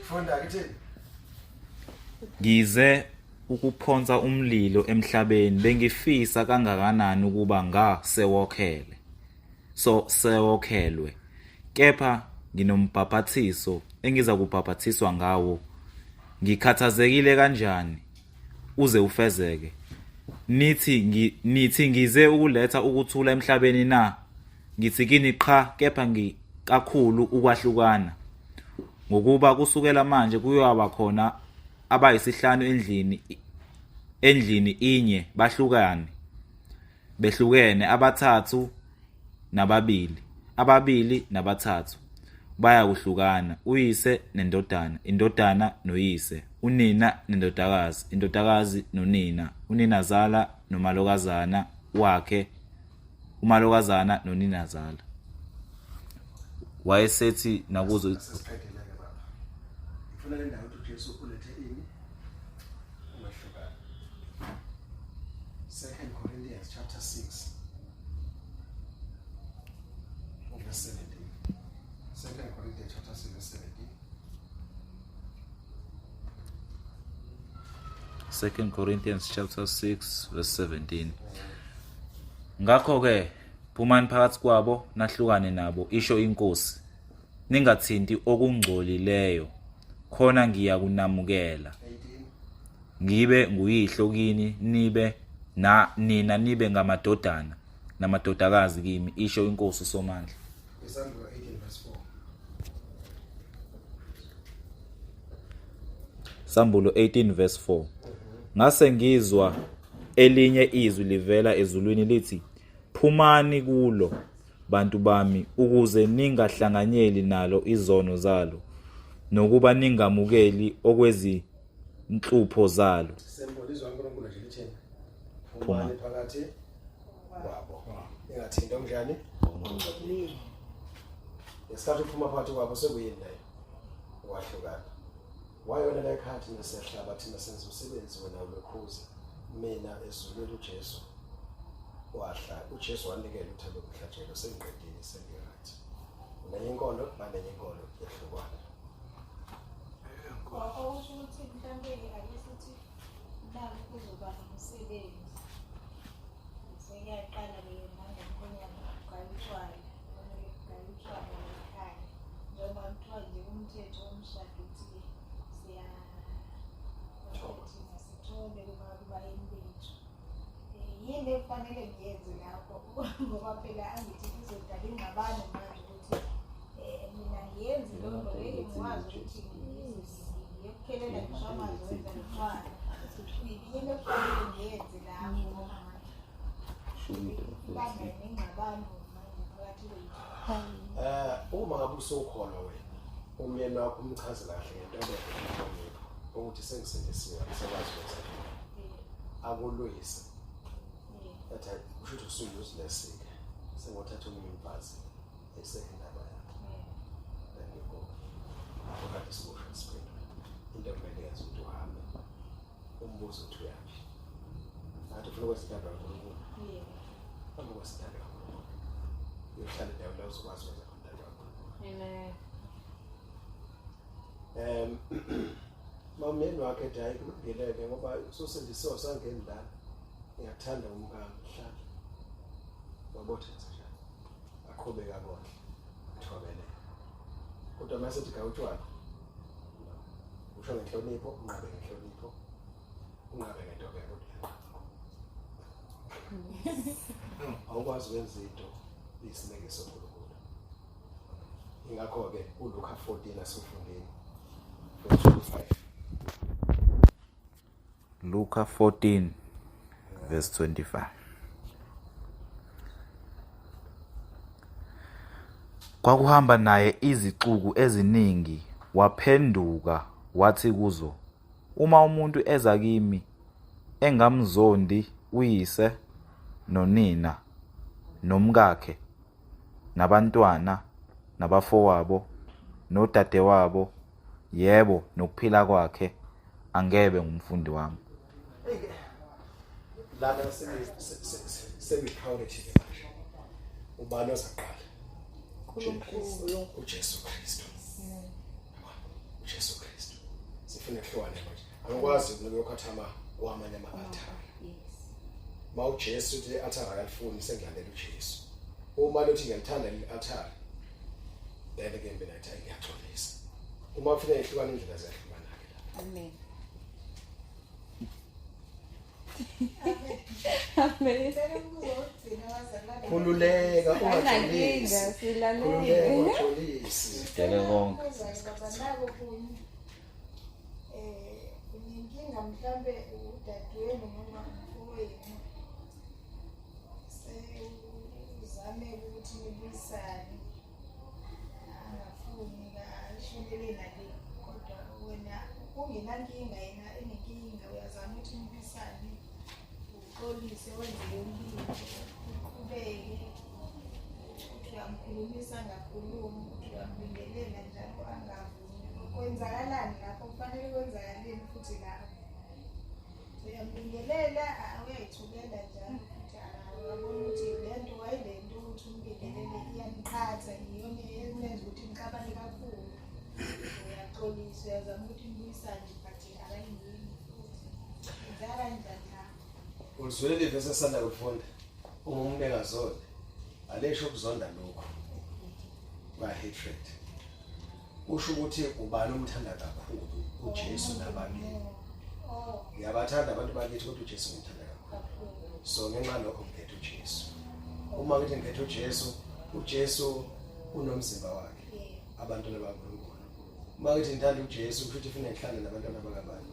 Speaker 1: Funda kithi.
Speaker 4: Ngize ukuphonsa umlilo emhlabeni bengifisa kangakanani ukuba ngasewokhele so sewokhelwe kepha nginombhaphathiso engiza kubhaphathiswa ngawo ngikhathazekile kanjani uze ufezeke nithi ngize ukuletha ukuthula emhlabeni na ngithi kini qha kepha ngikakhulu ukwahlukana ngokuba kusukela manje kuyoba khona abayisihlanu endlini inye bahlukane behlukene abathathu nababili ababili nabathathu bayakuhlukana uyise nendodana indodana noyise unina nendodakazi indodakazi nonina uninazala nomalokazana wakhe umalokazana noninazala wayesethi nakuzo
Speaker 1: Sesiqedile-ke baba. Ngifuna le ndawo ukuthi uJesu ulethe ini? Umehlukano. 2 Corinthians chapter 6 verse 17. 2 Corinthians chapter 6 verse 17.
Speaker 4: 2 Corinthians chapter 6 verse 17. Ngakho ke phumani phakathi kwabo nahlukane nabo isho inkosi ningathinti okungcolileyo khona ngiyakunamukela
Speaker 1: 18.
Speaker 4: ngibe nguyihlo kini nibe na nina nibe ngamadodana namadodakazi kimi isho inkosi uSomandla.
Speaker 1: Isambulo 18 verse 4.
Speaker 4: Sambulo 18 verse 4. Ngase ngizwa elinye izwi livela ezulwini lithi phumani kulo bantu bami ukuze ningahlanganyeli nalo izono zalo nokuba ningamukeli okwezinhlupho zalo.
Speaker 1: Sembolo izwi kaNkulunkulu nje lithini? Phumani phakathi kwabo. Ningathinti okunjani? Ngesikhathi uphuma phakathi kwabo sekuyini leyo? Ukwahlukana. Wayona la ekhaya thina siyahlaba thina senza umsebenzi wena ulokhuza. Mina ezulwini uJesu wahla uJesu wanikela uthando lomhlatshelo sengiqedile sengiright. Unenye inkolo banenye inkolo yehlukwana.
Speaker 5: Okusho ukuthi mhlawumbe ake sithi naku kuzoba nomsebenzi. Sengiyaqala leyo manje mkhonyana kugaya utshwala, kumele kugaya utshwala ekhaya. Njengoba kuthiwa nje umthetho womshado uthi thina sithobe kubayeni bethu. Yini ekufanele ngiyenze lapho ngoba phela angithi kuzodala ingxabano manje ukuthi mina ngiyenzi loo nto ngeke ngikwazi ukuthi ngiyokukhelela ngisho amanzi wenza notshwala. Yini ekufanele ngiyenze lapho ngoba manje ibanga nengxabano manje phakathi kwethu.
Speaker 1: Uma ngabe usukholwa wena umyeni wakho umchazela kahle ngentobeko nenhlonipho ukuthi sengisindisiwe angisakwazi ukwenza lokho. Akulwise. Athi usho ukuthi usu-useless-ke sengothatha omunye umfazi esekho indaba yakho. Then you go. Okade sikusho siphendule. Into ekumele yenze ukuthi uhambe umbuzo ukuthi uyaphi. Ngathi ufuna ukwenza intando kaNkulunkulu. Hamba ukwenza intando kaNkulunkulu. Uyohlala endaweni la uzokwazi ukwenza khona intando kaNkulunkulu.
Speaker 2: Amen.
Speaker 1: Mamyeni wakhe ethi hayi kulungile-ke ngoba ususindisiwe usangeni lana. Ngiyathanda umkami, hlala. Wabotha njalo. Aqhubeka konke. Athobele. Kodwa mase uthi gawutshwala. Usho ngenhlonipho, unqabe ngenhlonipho. Unqabe ngentobeko kodwa. Awukwazi ukwenza into isineke soNkulunkulu. Ingakho-ke uLuka 14 asifundeni. 25.
Speaker 4: Luka 14 verse 25. Kwakuhamba naye izixuku eziningi, waphenduka wathi kuzo, uma umuntu eza kimi engamzondi uyise nonina nomkakhe nabantwana nabafowabo nodadewabo, yebo nokuphila kwakhe, angebe ngumfundi wami.
Speaker 1: Lana semi-priority manje. Ubani ozaqala? uJesu Kristu. uJesu Kristu. Sifuna kuhlukane manje. Angikwazi ukuyokhathama kwamanye ama-altare. Ma uJesu uthi i-altare akalifuni, sengilandela uJesu. Uma lothi ngiyalithanda i-altare, then ke mina ngithi ngiyaxolisa. Uma ufuna ihlukane indlela ziyahlukana-ke la.
Speaker 3: Amen. Amen.
Speaker 1: Khululeka ungaxolisi.
Speaker 3: Anginankinga, silalele.
Speaker 1: Khululeka ungaxolisi.
Speaker 4: Dele konke.
Speaker 5: Unenkinga mhlambe udadewenu noma umfowenu, uzame ukuthi nibuyisane, angafuni ashonele nale, kodwa wena ungenankinga, yena enenkinga, uyazama ukuthi nibuyisane, uxolise, wenze yonke into, uqhubeke, uthi uyamkhulumisa angakhulumi, uthi uyambingelela njalo angavumi. Kwenzakalani lapho? Kufanele kwenzakaleni futhi lapho? Uyambingelela, uyayithukela njalo futhi, uyabona ukuthi lento wayilento ukuthi umbingelele iyamqhatha, iyona emenza ukuthi nixabane kakhulu. Uyaxolisa, uyazama ukuthi nibuyisane, but akayingeni futhi. Kwenzeka kanjani lapho?
Speaker 1: Ulizwele ivesi esanda kulifunda. Uma umuntu engazonda, alesho ukuzonda lokhu. Kwa-hatred. Kusho ukuthi ubani umthanda kakhulu, uJesu nabakini. Ngiyabathanda abantu bakithi kodwa uJesu ngimthanda kakhulu. So ngenxa lokho ngikhetha uJesu. Uma ngithi ngikhetha uJesu, uJesu unomzimba wakhe, abantwana bakaNkulunkulu. Uma ngithi ngithanda uJesu, kusho ukuthi kufanele ngihlale nabantwana bakabani.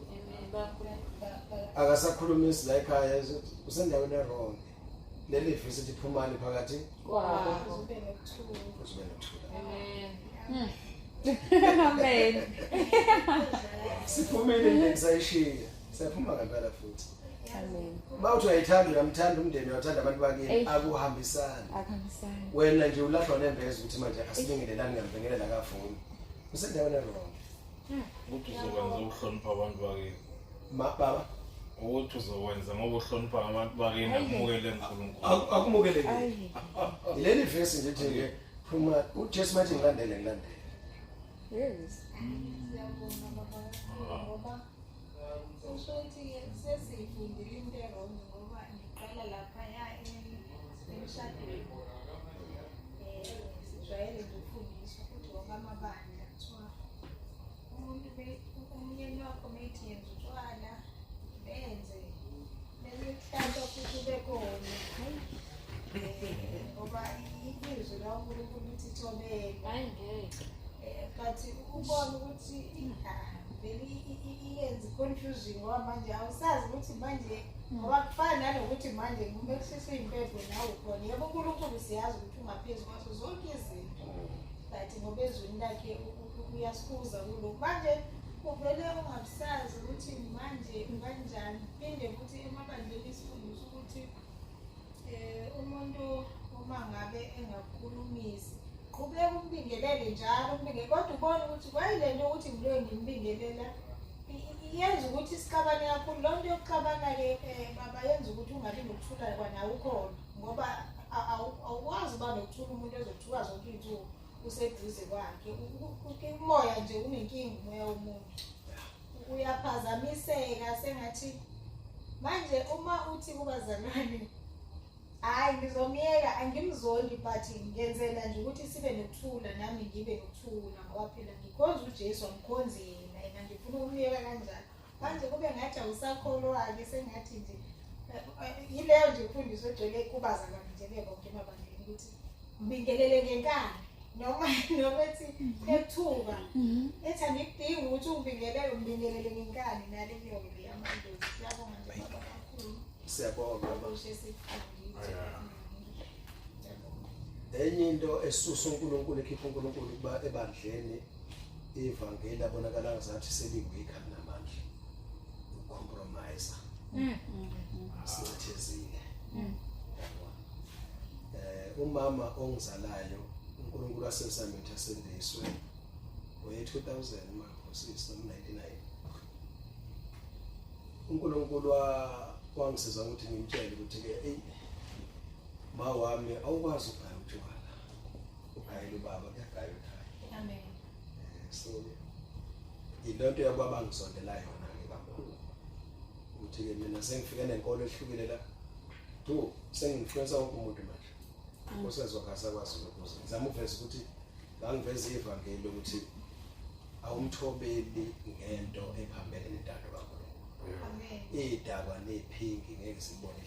Speaker 1: Akasakhulumisi la ekhaya, usendaweni e-wrong. Leli vesi lithi phumani phakathi
Speaker 2: kwabo,
Speaker 5: ube nokuthula.
Speaker 1: Uzobe nokuthula.
Speaker 2: Amen.
Speaker 3: Amen.
Speaker 1: Siphumile endlini sayishiya. Siyaphuma ngempela futhi.
Speaker 3: Amen.
Speaker 1: Uma uthi uyayithanda, uyamthanda umndeni, uyathanda abantu bakini,
Speaker 3: Eish.
Speaker 1: akuhambisani.
Speaker 3: Akuhambisani.
Speaker 1: Wena nje ulahlwa nembeza ukuthi manje asibingelelani, ngiyambingelela akavumi. Usendaweni e-wrong.
Speaker 7: Ukuthi uzokwenza ukuhlonipha abantu bakini.
Speaker 1: Ma baba,
Speaker 7: Ukuthi uzokwenza ngoba uhlonipha abantu bakini, akumukele uNkulunkulu.
Speaker 1: Akumukelekile.
Speaker 3: Ayi.
Speaker 1: Yileli vesi nje ethi ke phuma uJesu manje ngilandele ngilandele.
Speaker 3: Yes.
Speaker 5: Siyabonga baba kakhulu, ngoba kusho ukuthi-ke sesiyifundile into e-wrong, ngoba ngiqala laphaya emshadweni. Sijwayele nje ukufundiswa futhi wonke amabandla, kuthiwa umuntu umyeni wakho methi yenza utshwala, benze bese kuhlatshwa futhi ube khona. Ngoba izwi likaNkulunkulu lithi thobela.
Speaker 2: Hayi ngeke.
Speaker 5: But ubone ukuthi vele iyenza i-confusion, ngoba manje awusazi ukuthi manje, ngoba kufana nanokuthi manje uma kushiswa iy'mpepho nawe ukhona. Yebo, uNkulunkulu siyazi ukuthi ungaphezu kwazo zonke izinto, but ngoba ezwini lakhe uyasikuza kulokhu. Manje uvele ungabusazi ukuthi manje kanjani. Phinde futhi emabandleni isifundisa ukuthi umuntu uma ngabe engakukhulumisi, qhubeka umbingelele njalo, umbingelele, kodwa ubone ukuthi kwayilento ukuthi ngiloyo ngimbingelela iyenza ukuthi sixabane kakhulu. Loo nto yokuxabana-ke baba yenza ukuthi ungabi nokuthula kwanawe ukhona, ngoba awukwazi uba nokuthula umuntu ezothuka zonke iy'nsuku useduze kwakhe. Umoya nje unenkinga, umoya womuntu uyaphazamiseka, sengathi Manje uma uthi kubazalwane hayi ngizomyeka angimzondi but ngenzela nje ukuthi sibe nokuthula nami ngibe nokuthula ngoba phela ngikhonza uJesu angikhonzi yena yena ngifuna ukumyeka kanjalo. Manje kube ngathi awusakholwa-ke sengathi nje yileyo nje imfundiso ejwayele kubazalwane nje bebonke emabandleni ukuthi mbingelele ngenkani noma ethi ethuka ethi angikudingi ukuthi ungibingelele umbingelele ngenkani naleyo-ke le yamandozi. Siyabonga nje baba kakhulu.
Speaker 1: Siyabonga.
Speaker 5: Okushe sikufundile.
Speaker 1: Enye into esusa uNkulunkulu ekhipha uNkulunkulu kuba ebandleni ivangeli abonakala ngazathi seliweak alinamandla. Ucompromise. Singathezile. Umama ongizalayo uNkulunkulu asesamitha asindiswe ngoye 2000 mangiphosisa 99. uNkulunkulu wangisiza ukuthi ngimtshele ukuthi ke hey ma wami awukwazi ukugaya utshwala. Ugayela ubaba kuyagaya ekhaya.
Speaker 5: Amen.
Speaker 1: So ilonto yakwaba ngizondela yona ke kakhulu. Ukuthi ke mina sengifike nenkolo ehlukile la. Du sengi-influence wonke umuntu manje. Usezokasa kwazi ukuze ngizama ukuveza ukuthi ngangiveza ivangeli ukuthi awumthobeli ngento ephambene nentando kaNkulunkulu.
Speaker 5: Amen.
Speaker 1: Idakwa nephingi ngeke sibone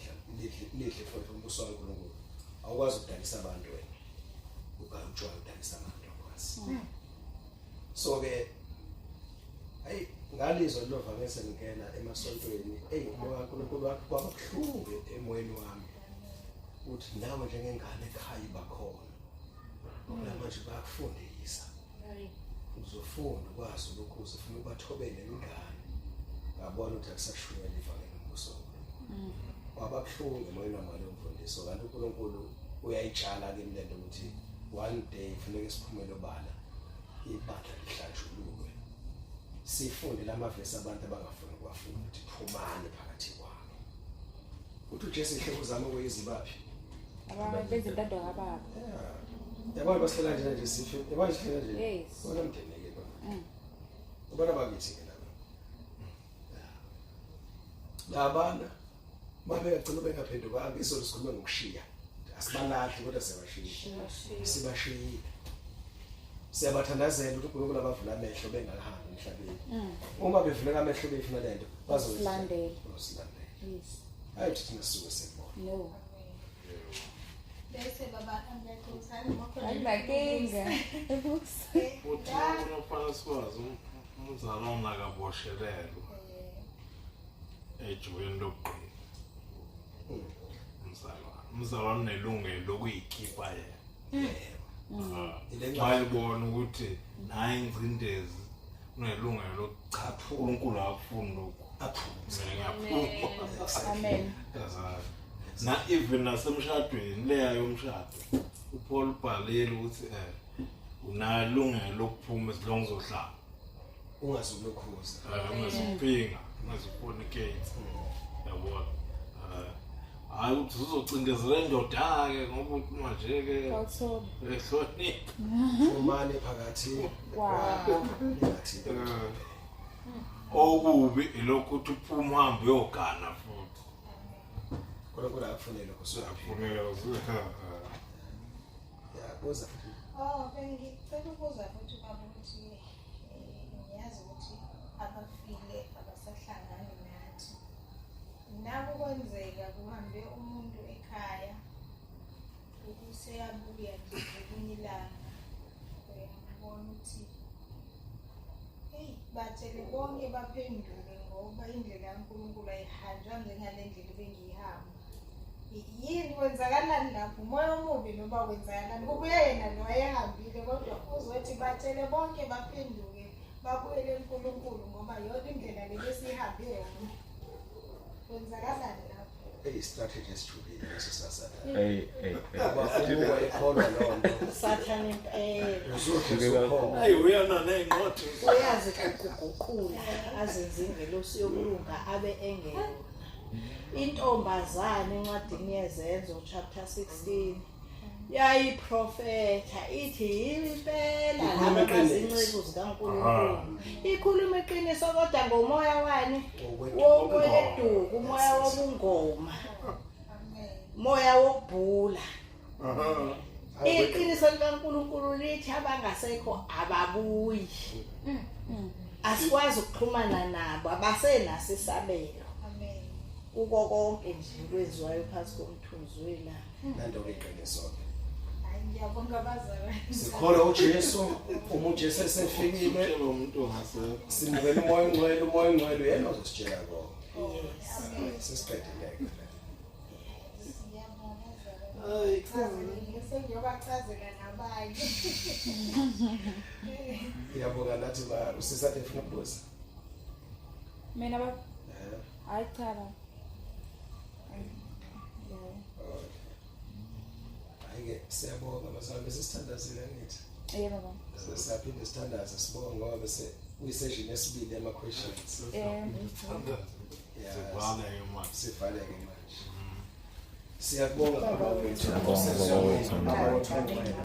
Speaker 1: lidle futhi umbuso kaNkulunkulu. Awukwazi ukudalisa abantu wena. Ugaya utshwala udalisa abantu akwazi. So ke hey ngalizwa lelo vangeli sengingena emasontweni hey umoya kaNkulunkulu wakho kwabuhlungu emoyeni wami. Uthi nawe njengengane ekhaya bakhona. Ngoba manje bayakufundisa. Uzofunda ukwazi lokhu uzofuna ubathobele ingane. Ngabona ukuthi akusashunyelwa ivangeli lombuso. Kwababuhlungu emoyeni wami ngaleyo mfundiso kanti uNkulunkulu uyayitshala kimi lento ukuthi one day kufuneka siphumele obala ibandla lihlanjululwe. Sifunde lamavesi abantu abangafuni ukuwafunda ukuthi phumani phakathi kwabo. Uthi uJesu ihloko zami okuyizibaphi?
Speaker 3: Ababenza intando kababa.
Speaker 1: Yabona basihlela nje nje sife. Yabona sihlela nje.
Speaker 3: Yes.
Speaker 1: Bona mndeni ke bona. Ubona bakithi ke laba. Labana babegcina bengaphendukanga izolo sikhuluma ngokushiya. Asibalahli kodwa siyabashiya. Sibashiyile. Siyabathandazela ukuthi uNkulunkulu abavula amehlo bengahambi emhlabeni. Uma bevuleka amehlo befuna lento
Speaker 3: Bazozilandela.
Speaker 1: Bazosilandela.
Speaker 3: Yes.
Speaker 1: Hayi thina sisuke sibona.
Speaker 3: No.
Speaker 5: Bese baba ngiyaxolisa ngoba
Speaker 3: Ayinankinga.
Speaker 7: Futhi unofana sikwazi umzalwane akaboshelelwa ejubeni lokugqina. Umzalwane unelungelo lokuyikhipha yena. Bayibona ukuthi nayi ingcindezi unelungelo lokucha uNkulunkulu akufuni lokhu.
Speaker 1: Aphuze.
Speaker 7: Mina ngiyaphuma.
Speaker 3: Amen.
Speaker 7: Na even nasemshadweni leya yomshado uPaul ubhalile ukuthi unalungelo lokuphuma as long as uzohlala.
Speaker 1: Ungazulokhuza.
Speaker 7: Ungazuphinga, ungazufornicate. Yabona. Hayi ukuthi uzocindezela indoda ke ngoba uthi manje ke
Speaker 3: Awuthobi.
Speaker 7: ehlonipha.
Speaker 1: Phumani phakathi
Speaker 3: Wow.
Speaker 1: ningathi.
Speaker 7: Okubi ilokhu ukuthi uphume uhambe uyogana futhi.
Speaker 1: uNkulunkulu akufune lokho suyaphila.
Speaker 7: Afuneka.
Speaker 1: Ya buza futhi.
Speaker 5: Oh, bengicela ukubuza futhi baba ukuthi ngiyazi ukuthi abafile abasahlangani nathi. Naku kwenzeka kuhambe umuntu ekhaya ukuseyabuya nje ngelinye ilanga uyabona ukuthi hey batshele bonke baphenduke ngoba indlela kaNkulunkulu ayihanjwa njengale ndlela ebengiyihamba. Yini kwenzakalani lapho umoya omubi noma kwenzakalani kubuye yena lo wayehambile kodwa uzothi batshele bonke baphenduke babuyele kuNkulunkulu ngoba yona indlela le besiyihambe yona. Kwenzakalani lapho?
Speaker 1: Hey strategy esijulile leso sasathane.
Speaker 4: Hey hey.
Speaker 1: Ngoba uma ekholwa loo nto
Speaker 6: Sathane impela.
Speaker 1: uzothi uzokholwa.
Speaker 7: Hayi uyana ney'ncwadi.
Speaker 6: Uyazi ukuguqula azenze ingelosi yokulunga abe engeyona. Intombazane encwadini yeZenzo chapter 16 Yayiprofetha ithi impela
Speaker 1: Ikhuluma
Speaker 6: laba
Speaker 1: iqiniso.
Speaker 6: bazinceku zikaNkulunkulu. Ikhuluma iqiniso kodwa ngomoya wani?
Speaker 1: Wokweduka.
Speaker 6: Wokweduka, umoya wobungoma. Moya wokubhula. Iqiniso likaNkulunkulu lithi abangasekho ababuyi. Asikwazi ukuxhumana nabo, abasenaso isabelo.
Speaker 5: Amen.
Speaker 6: Kuko konke nje kwenziwayo phansi komthunzi welanga.
Speaker 1: Nanto-ke iqiniso-ke.
Speaker 5: Hayi ngiyabonga abazalwane.
Speaker 1: Sikholwa uJesu, uma uJesu esefikile
Speaker 7: Utshela umuntu ongasekho.
Speaker 1: simukela umoya ongcwele, umoya ongcwele uyena ozositshela konke.
Speaker 6: Yes.
Speaker 1: Sesiqedile-ke.
Speaker 5: Ngiyabonga abazalwane. Chazele, sengiyobachazela nabanye.
Speaker 1: Ngiyabonga nathi ma usisade efuna ukubuza.
Speaker 3: Mina baba,
Speaker 1: Eh,
Speaker 3: hayi cha baba. Yebo.
Speaker 1: okay. Hhayi-ke siyabonga bazalwane, besisithandazile angithi.
Speaker 3: Yebo baba.
Speaker 1: Siyaphinde sithandaze sibonge ngoba bese kuyisession yesibili yama-questions.
Speaker 3: Yebo.
Speaker 1: Yeah,
Speaker 7: Sivale ke manje.
Speaker 1: sivaleke manje. Siyakubonga baba wethu.
Speaker 4: Siyabonga, baba wethu.
Speaker 1: Baba wethu ongcwele.